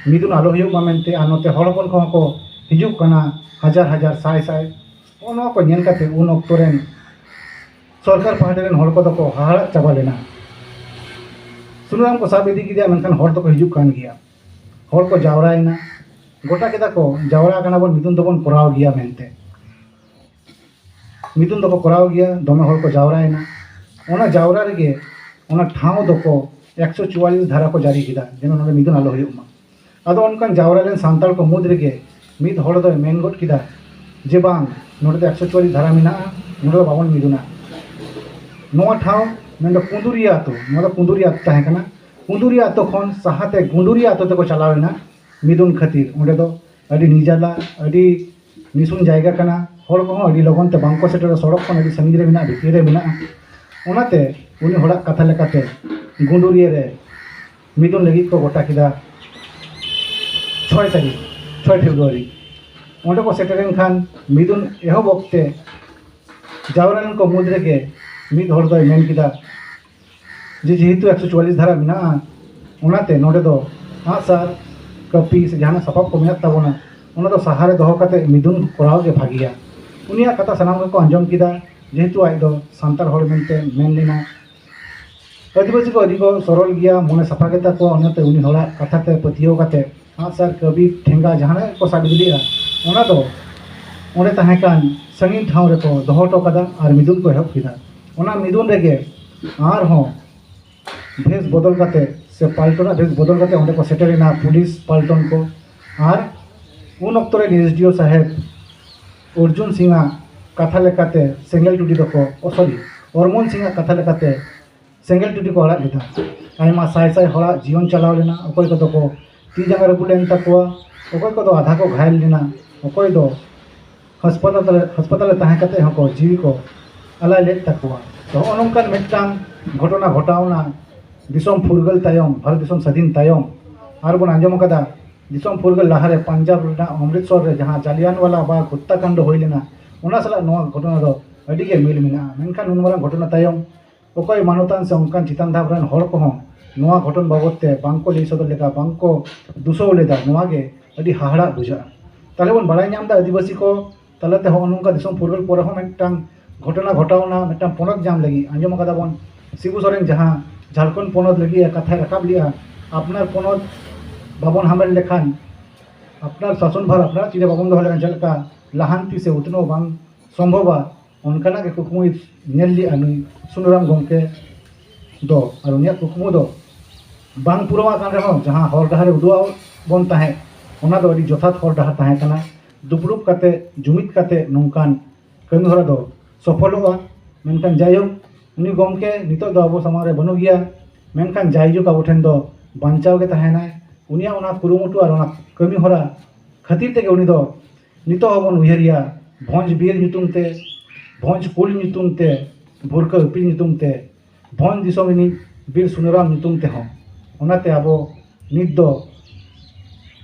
ᱢᱤᱫᱩᱱ ᱟᱞᱚ ᱦᱩᱭᱩᱜ ᱢᱟ ᱢᱮᱱᱛᱮ᱾ ᱟᱨ ᱱᱚᱛᱮ ᱦᱚᱲ ᱦᱚᱯᱚᱱ ᱠᱚᱦᱚᱸ ᱠᱚ ᱦᱤᱡᱩᱜ ᱠᱟᱱᱟ ᱦᱟᱡᱟᱨ ᱦᱟᱡᱟᱨ, ᱥᱟᱭ ᱥᱟᱭ᱾ ᱦᱚᱸᱜᱼᱚ ᱱᱚᱣᱟ ᱠᱚ ᱧᱮᱞ ᱠᱟᱛᱮ ᱩᱱ ᱚᱠᱛᱚ ᱨᱮᱱ ᱥᱚᱨᱠᱟᱨ ᱯᱟᱦᱴᱟ ᱨᱮᱱ ᱦᱚᱲ ᱠᱚᱫᱚ ᱠᱚ ᱦᱟᱦᱟᱲᱟᱜ ᱪᱟᱵᱟ ᱞᱮᱱᱟ᱾ ᱥᱩᱱᱟᱹᱨᱟᱢ ᱠᱚ ᱥᱟᱵ ᱤᱫᱤ ᱠᱮᱫᱮᱭᱟ, ᱢᱮᱱᱠᱷᱟᱱ ᱦᱚᱲ ᱫᱚᱠᱚ ᱦᱤᱡᱩᱜ ᱠᱟᱱ ᱜᱮᱭᱟ᱾ ᱦᱚᱲ ᱠᱚ ᱡᱟᱣᱨᱟᱭᱮᱱᱟ, ᱜᱚᱴᱟ ᱠᱮᱫᱟ ᱠᱚ, ᱡᱟᱣᱨᱟ ᱠᱟᱱᱟ ᱵᱚᱱ, ᱢᱤᱫᱩᱱ ᱫᱚᱵᱚᱱ ᱠᱚᱨᱟᱣ ᱜᱮᱭᱟ ᱢᱮᱱᱛᱮ᱾ ᱢᱤᱫᱩᱱ ᱫᱚᱠᱚ ᱠᱚᱨᱟᱣ ᱜᱮᱭᱟ, ᱫᱚᱢᱮ ᱦᱚᱲ ᱠᱚ ᱡᱟᱣᱨᱟᱭᱮᱱᱟ᱾ ᱚᱱᱟ ᱡᱟᱣᱨᱟ ᱨᱮᱜᱮ ᱚᱱᱟ ᱴᱷᱟᱶ ᱫᱚᱠᱚ ᱮᱠᱥᱚ ᱪᱩᱣᱟᱞᱤᱥ ᱫᱷᱟᱨᱟ ᱠᱚ ᱡᱟᱹᱨᱤ ᱠᱮᱫᱟ, ᱡᱮᱱᱚ ᱱᱚᱰᱮ ᱢᱤᱫᱩᱱ ᱟᱞᱚ ᱦᱩᱭᱩᱜ ᱢᱟ᱾ ᱟᱫᱚ ᱚᱱᱠᱟᱱ ᱡᱟᱣᱨᱟ ᱞᱮᱱ ᱥᱟᱱᱛᱟᱲ ᱠᱚ ᱢᱩᱫᱽ ᱨᱮᱜᱮ ᱢᱤᱫ ᱦᱚᱲ ᱫᱚᱭ ᱢᱮᱱ ᱜᱚᱫ ᱠᱮᱫᱟ ᱡᱮ, "ᱵᱟᱝ, ᱱᱚᱰᱮ ᱫᱚ ᱮᱠᱥᱚ ᱪᱩᱣᱟᱞᱤᱥ ᱫᱷᱟᱨᱟ ᱢᱮᱱᱟᱜᱼᱟ, ᱱᱚᱰᱮ ᱫᱚ ᱵᱟᱵᱚᱱ ᱢᱤᱫᱩᱱᱟ᱾" ᱱᱚᱣᱟ ᱴᱷᱟᱶ ᱢᱮᱱᱫᱚ ᱠᱩᱸᱫᱩᱨᱤᱭᱟᱹ ᱟᱛᱳ, ᱱᱚᱣᱟ ᱫᱚ ᱠᱩᱸᱫᱩᱨᱤᱭᱟᱹ ᱟᱛᱳ ᱛᱟᱦᱮᱸ ᱠᱟᱱᱟ᱾ ᱠᱩᱸᱫᱩᱨᱤᱭᱟᱹ ᱟᱛᱳ ᱠᱷᱚᱱ ᱥᱟᱦᱟᱛᱮ ᱜᱩᱸᱰᱩᱨᱤᱭᱟᱹ ᱟᱛᱳ ᱛᱮᱠᱚ ᱪᱟᱞᱟᱣ ᱮᱱᱟ ᱢᱤᱫᱩᱱ ᱠᱷᱟᱹᱛᱤᱨ᱾ ᱚᱸᱰᱮ ᱫᱚ ᱟᱹᱰᱤ ᱱᱤᱡᱟᱞᱟ, ᱟᱹᱰᱤ ᱱᱤᱥᱩᱱ ᱡᱟᱭᱜᱟ ᱠᱟᱱᱟ᱾ ᱦᱚᱲ ᱠᱚᱦᱚᱸ ᱟᱹᱰᱤ ᱞᱚᱜᱚᱱ ᱛᱮ ᱵᱟᱝᱠᱚ ᱥᱮᱴᱮᱨᱟ, ᱥᱚᱲᱚᱠ ᱠᱷᱚᱱ ᱟᱹᱰᱤ ᱥᱟᱺᱜᱤᱧ ᱨᱮ ᱢᱮᱱᱟᱜᱼᱟ, ᱵᱷᱤᱛᱤᱨ ᱨᱮ ᱢᱮᱱᱟᱜᱼᱟ᱾ ᱚᱱᱟᱛᱮ ᱩᱱᱤ ᱦᱚᱲᱟᱜ ᱠᱟᱛᱷᱟ ᱞᱮᱠᱟᱛᱮ ᱜᱩᱸᱰᱩᱨᱤᱭᱟᱹ ᱨᱮ ᱢᱤᱫᱩᱱ ᱞᱟᱹᱜᱤᱫ ᱠᱚ ᱜᱚᱴᱟ ᱠᱮᱫᱟ ᱪᱷᱚᱭ ᱛᱟᱹᱨᱤᱠᱷ, ᱪᱷᱚᱭ ᱯᱷᱮᱵᱽᱨᱩᱣᱟᱨᱤ᱾ ᱚᱸᱰᱮ ᱠᱚ ᱥᱮᱴᱮᱨᱮᱱ ᱠᱷᱟᱱ ᱢᱤᱫᱩᱱ ᱮᱦᱚᱵ ᱚᱠᱛᱮ ᱡᱟᱣᱨᱟ ᱞᱮᱱ ᱠᱚ ᱢᱩᱫᱽ ᱨᱮᱜᱮ ᱢᱤᱫ ᱦᱚᱲ ᱫᱚᱭ ᱢᱮᱱ ᱠᱮᱫᱟ ᱡᱮ, ᱡᱮᱦᱮᱛᱩ ᱮᱠᱥᱚ ᱪᱩᱣᱟᱞᱤᱥ ᱫᱷᱟᱨᱟ ᱢᱮᱱᱟᱜᱼᱟ, ᱚᱱᱟᱛᱮ ᱱᱚᱰᱮ ᱫᱚ ᱟᱸᱜᱼᱥᱟᱨ, ᱠᱟᱹᱯᱤ ᱥᱮ ᱡᱟᱦᱟᱱᱟᱜ ᱥᱟᱯᱟᱵ ᱠᱚ ᱢᱮᱱᱟᱜ ᱛᱟᱵᱚᱱᱟ, ᱚᱱᱟ ᱫᱚ ᱥᱟᱦᱟᱨᱮ ᱫᱚᱦᱚ ᱠᱟᱛᱮ ᱢᱤᱫᱩᱱ ᱠᱚᱨᱟᱣ ᱜᱮ ᱵᱷᱟᱹᱜᱤᱭᱟ᱾ ᱩᱱᱤᱭᱟᱜ ᱠᱟᱛᱷᱟ ᱥᱟᱱᱟᱢ ᱜᱮᱠᱚ ᱟᱸᱡᱚᱢ ᱠᱮᱫᱟ, ᱡᱮᱦᱮᱛᱩ ᱟᱡ ᱫᱚ ᱥᱟᱱᱛᱟᱲ ᱦᱚᱲ ᱢᱮᱱᱛᱮ ᱢᱮᱱ ᱞᱮᱱᱟ᱾ ᱟᱹᱫᱤᱵᱟᱹᱥᱤ ᱠᱚ ᱟᱹᱰᱤ ᱠᱚ ᱥᱚᱨᱚᱞ ᱜᱮᱭᱟ, ᱢᱚᱱᱮ ᱥᱟᱯᱷᱟ ᱜᱮᱛᱟ ᱠᱚᱣᱟ᱾ ᱚᱱᱟᱛᱮ ᱩᱱᱤ ᱦᱚᱲᱟᱜ ᱠᱟᱛᱷᱟ ᱛᱮ ᱯᱟᱹᱛᱭᱟᱹᱣ ᱠᱟᱛᱮ ᱟᱸᱜᱼᱥᱟᱨ, ᱠᱟᱹᱯᱤ, ᱴᱷᱮᱸᱜᱟ ᱡᱟᱦᱟᱱᱟᱜ ᱜᱮᱠᱚ ᱥᱟᱵ ᱤᱫᱤ ᱞᱮᱫᱼᱟ, ᱚᱱᱟ ᱫᱚ ᱚᱸᱰᱮ ᱛᱟᱦᱮᱸ ᱠᱟᱱ ᱥᱟᱺᱜᱤᱧ ᱴᱷᱟᱶ ᱨᱮᱠᱚ ᱫᱚᱦᱚ ᱦᱚᱴᱚ ᱠᱟᱫᱟ ᱟᱨ ᱢᱤᱫᱩᱱ ᱠᱚ ᱮᱦᱚᱵ ᱠᱮᱫᱟ᱾ ᱚᱱᱟ ᱢᱤᱫᱩᱱ ᱨᱮᱜᱮ ᱟᱨᱦᱚᱸ ᱵᱷᱮᱥ ᱵᱚᱫᱚᱞ ᱠᱟᱛᱮ ᱥᱮ ᱯᱟᱞᱴᱚᱱᱟᱜ ᱵᱷᱮᱥ ᱵᱚᱫᱚᱞ ᱠᱟᱛᱮ ᱚᱸᱰᱮ ᱠᱚ ᱥᱮᱴᱮᱨ ᱮᱱᱟ ᱯᱩᱞᱤᱥ ᱯᱟᱞᱴᱚᱱ ᱠᱚ᱾ ᱟᱨ ᱩᱱ ᱚᱠᱛᱚ ᱨᱮ ᱮᱥ ᱰᱤ ᱳ ᱥᱟᱦᱮᱵᱽ ᱚᱨᱡᱩᱱ ᱥᱤᱝ ᱟᱜ ᱠᱟᱛᱷᱟ ᱞᱮᱠᱟᱛᱮ ᱥᱮᱸᱜᱮᱞ ᱴᱩᱴᱤ ᱫᱚᱠᱚ, ᱚ, ᱥᱚᱨᱤ, ᱚᱨᱢᱚᱱ ᱥᱤᱝ ᱟᱜ ᱠᱟᱛᱷᱟ ᱞᱮᱠᱟᱛᱮ ᱥᱮᱸᱜᱮᱞ ᱴᱩᱴᱤ ᱠᱚ ᱟᱲᱟᱜ ᱞᱮᱫᱟ᱾ ᱟᱭᱢᱟ ᱥᱟᱭ ᱥᱟᱭ ᱦᱚᱲᱟᱜ ᱡᱤᱭᱚᱱ ᱪᱟᱞᱟᱣ ᱞᱮᱱᱟ, ᱚᱠᱚᱭ ᱠᱚᱫᱚ ᱠᱚ ᱛᱤ ᱡᱟᱸᱜᱟ ᱨᱟᱹᱯᱩᱫ ᱞᱮᱱ ᱛᱟᱠᱚᱣᱟ, ᱚᱠᱚᱭ ᱠᱚᱫᱚ ᱟᱫᱷᱟ ᱠᱚ ᱜᱷᱟᱭᱮᱞ ᱞᱮᱱᱟ, ᱚᱠᱚᱭ ᱫᱚ ᱦᱟᱥᱯᱟᱛᱟᱞ ᱨᱮ, ᱦᱟᱥᱯᱟᱛᱟᱞ ᱨᱮ ᱛᱟᱦᱮᱸ ᱠᱟᱛᱮ ᱦᱚᱸᱠᱚ ᱡᱤᱣᱤ ᱠᱚ ᱟᱞᱟᱭ ᱞᱮᱫ ᱛᱟᱠᱚᱣᱟ᱾ ᱛᱚ, ᱦᱚᱸᱜᱼᱚ ᱱᱚᱝᱠᱟᱱ ᱢᱤᱫᱴᱟᱝ ᱜᱷᱚᱴᱚᱱᱟ ᱜᱷᱚᱴᱟᱣᱱᱟ ᱫᱤᱥᱚᱢ ᱯᱷᱩᱨᱜᱟᱹᱞ ᱛᱟᱭᱚᱢ, ᱵᱷᱟᱨᱚᱛ ᱫᱤᱥᱚᱢ ᱥᱟᱹᱫᱷᱤᱱ ᱛᱟᱭᱚᱢ᱾ ᱟᱨ ᱵᱚᱱ ᱟᱸᱡᱚᱢ ᱟᱠᱟᱫᱟ ᱫᱤᱥᱚᱢ ᱯᱷᱩᱨᱜᱟᱹᱞ ᱞᱟᱦᱟᱨᱮ ᱯᱟᱧᱡᱟᱵᱽ ᱨᱮᱱᱟᱜ ᱚᱢᱨᱤᱛᱥᱚᱨ ᱨᱮ ᱡᱟᱦᱟᱸ ᱡᱟᱞᱤᱭᱟᱱᱣᱟᱞᱟ ᱵᱟᱜᱽ ᱦᱚᱛᱛᱟᱠᱟᱱᱰ ᱦᱩᱭ ᱞᱮᱱᱟ, ᱚᱱᱟ ᱥᱟᱞᱟᱜ ᱱᱚᱣᱟ ᱜᱷᱚᱴᱚᱱᱟ ᱫᱚ ᱟᱹᱰᱤ ᱜᱮ ᱢᱤᱞ ᱢᱮᱱᱟᱜᱼᱟ᱾ ᱢᱮᱱᱠᱷᱟᱱ ᱱᱩᱱ ᱢᱟᱨᱟᱝ ᱜᱷᱚᱴᱚᱱᱟ ᱛᱟᱭᱚᱢ ᱚᱠᱚᱭ ᱢᱟᱱᱚᱛᱟᱱ ᱥᱮ ᱚᱱᱠᱟᱱ ᱪᱮᱛᱟᱱ ᱫᱷᱟᱯ ᱨᱮᱱ ᱦᱚᱲ ᱠᱚᱦᱚᱸ ᱱᱚᱣᱟ ᱜᱷᱚᱴᱚᱱ ᱵᱟᱵᱚᱫ ᱛᱮ ᱵᱟᱝᱠᱚ ᱞᱟᱹᱭ ᱥᱚᱫᱚᱨ ᱞᱮᱫᱟ, ᱵᱟᱝᱠᱚ ᱫᱩᱥᱟᱹᱣ ᱞᱮᱫᱟ, ᱱᱚᱣᱟ ᱜᱮ ᱟᱹᱰᱤ ᱦᱟᱦᱟᱲᱟᱜ ᱵᱩᱡᱷᱟᱹᱜᱼᱟ᱾ ᱛᱟᱦᱞᱮ ᱵᱚᱱ ᱵᱟᱲᱟᱭ ᱧᱟᱢ ᱮᱫᱟ ᱟᱹᱫᱤᱵᱟᱹᱥᱤ ᱠᱚ ᱛᱟᱞᱟᱛᱮ ᱦᱚᱸᱜᱼᱚ ᱱᱚᱝᱠᱟ ᱫᱤᱥᱚᱢ ᱯᱷᱩᱨᱜᱟᱹᱞ ᱯᱚᱨᱮ ᱦᱚᱸ ᱢᱤᱫᱴᱟᱝ ᱜᱷᱚᱴᱚᱱᱟ ᱜᱷᱚᱴᱟᱣᱱᱟ, ᱢᱤᱫᱴᱟᱝ ᱯᱚᱱᱚᱛ ᱧᱟᱢ ᱞᱟᱹᱜᱤᱫ᱾ ᱟᱸᱡᱚᱢ ᱟᱠᱟᱫᱟ ᱵᱚᱱ ᱥᱤᱵᱩ ᱥᱚᱨᱮᱱ ᱡᱟᱦᱟᱸ ᱡᱷᱟᱲᱠᱷᱚᱸᱰ ᱯᱚᱱᱚᱛ ᱞᱟᱹᱜᱤᱫ ᱮ ᱠᱟᱛᱷᱟᱭ ᱨᱟᱠᱟᱵ ᱞᱮᱜᱼᱟ, ᱟᱯᱱᱟᱨ ᱯᱚᱱᱚᱛ ᱵᱟᱵᱚᱱ ᱦᱟᱢᱮᱴ ᱞᱮᱠᱷᱟᱱ, ᱟᱯᱱᱟᱨ ᱥᱟᱥᱚᱱ ᱵᱷᱟᱨ ᱟᱯᱱᱟᱨ ᱛᱤᱨᱮ ᱵᱟᱵᱚᱱ ᱫᱚᱦᱚ ᱞᱮᱠᱷᱟᱱ ᱪᱮᱫ ᱞᱮᱠᱟ ᱞᱟᱦᱟᱱᱛᱤ ᱥᱮ ᱩᱛᱱᱟᱹᱣ ᱵᱟᱝ ᱥᱚᱢᱵᱷᱚᱵᱟ, ᱚᱱᱠᱟᱱᱟᱜ ᱜᱮ ᱠᱩᱠᱢᱩᱭ ᱧᱮᱞ ᱞᱮᱜᱼᱟ ᱱᱩᱭ ᱥᱩᱱᱟᱹᱨᱟᱢ ᱜᱚᱢᱠᱮ ᱫᱚ᱾ ᱟᱨ ᱩᱱᱤᱭᱟᱜ ᱠᱩᱠᱢᱩ ᱫᱚ ᱵᱟᱝ ᱯᱩᱨᱟᱹᱣ ᱟᱠᱟᱱ ᱨᱮᱦᱚᱸ, ᱡᱟᱦᱟᱸ ᱦᱚᱨ ᱰᱟᱦᱟᱨᱮ ᱩᱫᱩᱜ ᱟᱵᱚᱱ ᱛᱟᱦᱮᱸᱫ, ᱚᱱᱟ ᱫᱚ ᱟᱹᱰᱤ ᱡᱚᱛᱷᱟᱛ ᱦᱚᱨ ᱰᱟᱦᱟᱨ ᱛᱟᱦᱮᱸ ᱠᱟᱱᱟ᱾ ᱫᱩᱯᱲᱩᱵ ᱠᱟᱛᱮ, ᱡᱩᱢᱤᱫ ᱠᱟᱛᱮ ᱱᱚᱝᱠᱟᱱ ᱠᱟᱹᱢᱤ ᱦᱚᱨᱟ ᱫᱚ ᱥᱚᱯᱷᱚᱞᱚᱜᱼᱟ᱾ ᱢᱮᱱᱠᱷᱟᱱ ᱡᱟᱭᱦᱳᱠ, ᱩᱱᱤ ᱜᱚᱢᱠᱮ ᱱᱤᱛᱚᱜ ᱫᱚ ᱟᱵᱚ ᱥᱟᱢᱟᱝ ᱨᱮ ᱵᱟᱹᱱᱩᱜ ᱜᱮᱭᱟ, ᱢᱮᱱᱠᱷᱟᱱ ᱡᱟᱭᱡᱩᱜᱽ ᱟᱵᱚ ᱴᱷᱮᱱ ᱫᱚ ᱵᱟᱧᱪᱟᱣ ᱜᱮ ᱛᱟᱦᱮᱱᱟᱭ᱾ ᱩᱱᱤᱭᱟᱜ ᱚᱱᱟ ᱠᱩᱨᱩᱢᱩᱴᱩ ᱟᱨ ᱚᱱᱟ ᱠᱟᱹᱢᱤ ᱦᱚᱨᱟ ᱠᱷᱟᱹᱛᱤᱨ ᱛᱮᱜᱮ ᱩᱱᱤ ᱫᱚ ᱱᱤᱛᱚᱜ ᱦᱚᱸᱵᱚᱱ ᱩᱭᱦᱟᱹᱨᱮᱭᱟ ᱵᱷᱚᱸᱡᱽ ᱵᱤᱨ ᱧᱩᱛᱩᱢ ᱛᱮ, ᱵᱷᱚᱸᱡᱽ ᱠᱩᱞ ᱧᱩᱛᱩᱢ ᱛᱮ, ᱵᱷᱩᱨᱠᱟᱹ ᱤᱯᱤᱞ ᱧᱩᱛᱩᱢ ᱛᱮ, ᱵᱷᱚᱸᱡᱽ ᱫᱤᱥᱚᱢ ᱨᱤᱱᱤᱡ ᱵᱤᱨ ᱥᱩᱱᱟᱹᱨᱟᱢ ᱧᱩᱛᱩᱢ ᱛᱮᱦᱚᱸ᱾ ᱚᱱᱟᱛᱮ ᱟᱵᱚ ᱱᱤᱛ ᱫᱚ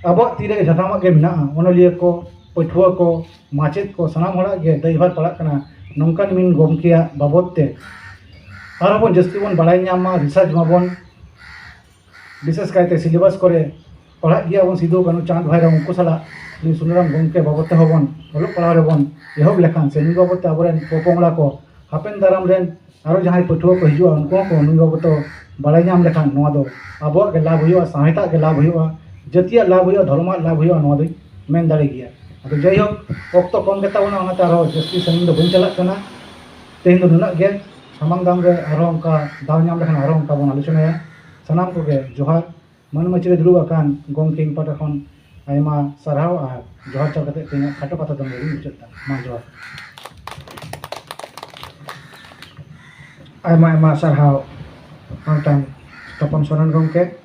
ᱟᱵᱚᱣᱟᱜ ᱛᱤᱨᱮ ᱥᱟᱱᱟᱢᱟᱜ ᱜᱮ ᱢᱮᱱᱟᱜᱼᱟ᱾ ᱚᱱᱚᱞᱤᱭᱟᱹ ᱠᱚ, ᱯᱟᱹᱴᱷᱩᱣᱟᱹ ᱠᱚ, ᱢᱟᱪᱮᱫ ᱠᱚ, ᱥᱟᱱᱟᱢ ᱦᱚᱲᱟᱜ ᱜᱮ ᱫᱟᱭᱵᱷᱟᱨ ᱯᱟᱲᱟᱜ ᱠᱟᱱᱟ ᱱᱚᱝᱠᱟᱱ ᱢᱤᱫ ᱜᱚᱢᱠᱮᱭᱟᱜ ᱵᱟᱵᱚᱫ ᱛᱮ᱾ ᱟᱨᱦᱚᱸ ᱵᱚᱱ ᱡᱟᱹᱥᱛᱤ ᱵᱚᱱ ᱵᱟᱲᱟᱭ ᱧᱟᱢ ᱢᱟ, ᱨᱤᱥᱟᱨᱪ ᱢᱟᱵᱚᱱ, ᱵᱤᱥᱮᱥ ᱠᱟᱭᱛᱮ ᱥᱤᱞᱮᱵᱟᱥ ᱠᱚᱨᱮ ᱯᱟᱲᱦᱟᱜ ᱜᱮᱭᱟ ᱵᱚᱱ ᱥᱤᱫᱩ, ᱠᱟᱹᱱᱦᱩ, ᱪᱟᱸᱫᱽ, ᱵᱷᱟᱭᱨᱟ, ᱩᱱᱠᱩ ᱥᱟᱞᱟᱜ ᱱᱩᱭ ᱥᱩᱱᱟᱹᱨᱟᱢ ᱜᱚᱢᱠᱮ ᱵᱟᱵᱚᱫ ᱛᱮᱦᱚᱸ ᱵᱚᱱ ᱚᱞᱚᱜ ᱯᱟᱲᱦᱟᱣ ᱨᱮᱵᱚᱱ ᱮᱦᱚᱵ ᱞᱮᱠᱷᱟᱱ ᱥᱮ ᱱᱩᱭ ᱵᱟᱵᱚᱫ ᱛᱮ ᱟᱵᱚᱨᱮᱱ ᱯᱚᱯᱚᱝᱲᱟ ᱠᱚ ᱦᱟᱯᱮᱱ ᱫᱟᱨᱟᱢ ᱨᱮᱱ ᱟᱨᱚ ᱡᱟᱦᱟᱸᱭ ᱯᱟᱹᱴᱷᱩᱣᱟᱹ ᱠᱚ ᱦᱤᱡᱩᱜᱼᱟ, ᱩᱱᱠᱩ ᱦᱚᱸᱠᱚ ᱱᱩᱭ ᱵᱟᱵᱚᱫ ᱛᱮ ᱵᱟᱲᱟᱭ ᱧᱟᱢ ᱞᱮᱠᱷᱟᱱ ᱱᱚᱣᱟ ᱫᱚ ᱟᱵᱚᱣᱟᱜ ᱜᱮ ᱞᱟᱵᱷ ᱦᱩᱭᱩᱜᱼᱟ, ᱥᱟᱶᱦᱮᱫᱟᱜ ᱜᱮ ᱞᱟᱵᱷ ᱦᱩᱭᱩᱜᱼᱟ, ᱡᱟᱹᱛᱤᱭᱟᱜ ᱞᱟᱵᱷ ᱦᱩᱭᱩᱜᱼᱟ, ᱫᱷᱚᱨᱚᱢᱟᱜ ᱞᱟᱵᱷ ᱦᱩᱭᱩᱜᱼᱟ, ᱱᱚᱣᱟ ᱫᱚᱧ ᱢᱮᱱ ᱫᱟᱲᱮ ᱜᱮᱭᱟ᱾ ᱟᱫᱚ ᱡᱟᱭᱦᱳᱠ, ᱚᱠᱛᱚ ᱠᱚᱢ ᱜᱮᱛᱟ ᱵᱚᱱᱟ, ᱚᱱᱟᱛᱮ ᱟᱨᱦᱚᱸ ᱡᱟᱹᱥᱛᱤ ᱥᱟᱺᱜᱤᱧ ᱫᱚ ᱵᱟᱹᱧ ᱪᱟᱞᱟᱜ ᱠᱟᱱᱟ᱾ ᱛᱮᱦᱮᱧ ᱫᱚ ᱱᱩᱱᱟᱹᱜ ᱜᱮ᱾ ᱥᱟᱢᱟᱝ ᱫᱟᱢ ᱨᱮ ᱟᱨᱦᱚᱸ ᱚᱱᱠᱟ ᱫᱟᱣ ᱧᱟᱢ ᱞᱮᱠᱷᱟᱱ ᱟᱨᱦᱚᱸ ᱚᱱᱠᱟ ᱵᱚᱱ ᱟᱞᱳᱪᱚᱱᱟᱭᱟ᱾ ᱥᱟᱱᱟᱢ ᱠᱚᱜᱮ ᱡᱚᱦᱟᱨ᱾ ᱢᱟᱹᱱ ᱢᱟᱹᱪᱤ ᱨᱮ ᱫᱩᱲᱩᱵ ᱟᱠᱟᱱ ᱜᱚᱢᱠᱮ ᱤᱧ ᱯᱟᱦᱴᱟ ᱠᱷᱚᱱ ᱟᱭᱢᱟ ᱥᱟᱨᱦᱟᱣ ᱟᱨ ᱡᱚᱦᱟᱨ ᱪᱟᱞ ᱠᱟᱛᱮ ᱛᱮᱦᱮᱧᱟᱜ ᱠᱷᱟᱴᱚ ᱠᱟᱛᱷᱟ ᱫᱚ ᱱᱚᱰᱮ ᱜᱤᱧ ᱢᱩᱪᱟᱹᱫ ᱮᱫᱟ᱾ ᱢᱟ ᱡᱚᱦᱟᱨ᱾ ᱟᱭᱢᱟ ᱟᱭᱢᱟ ᱥᱟᱨᱦᱟᱣ ᱢᱟᱱᱚᱛᱟᱱ ᱛᱚᱯᱚᱱ ᱥᱚᱨᱮᱱ ᱜᱚᱢᱠᱮ᱾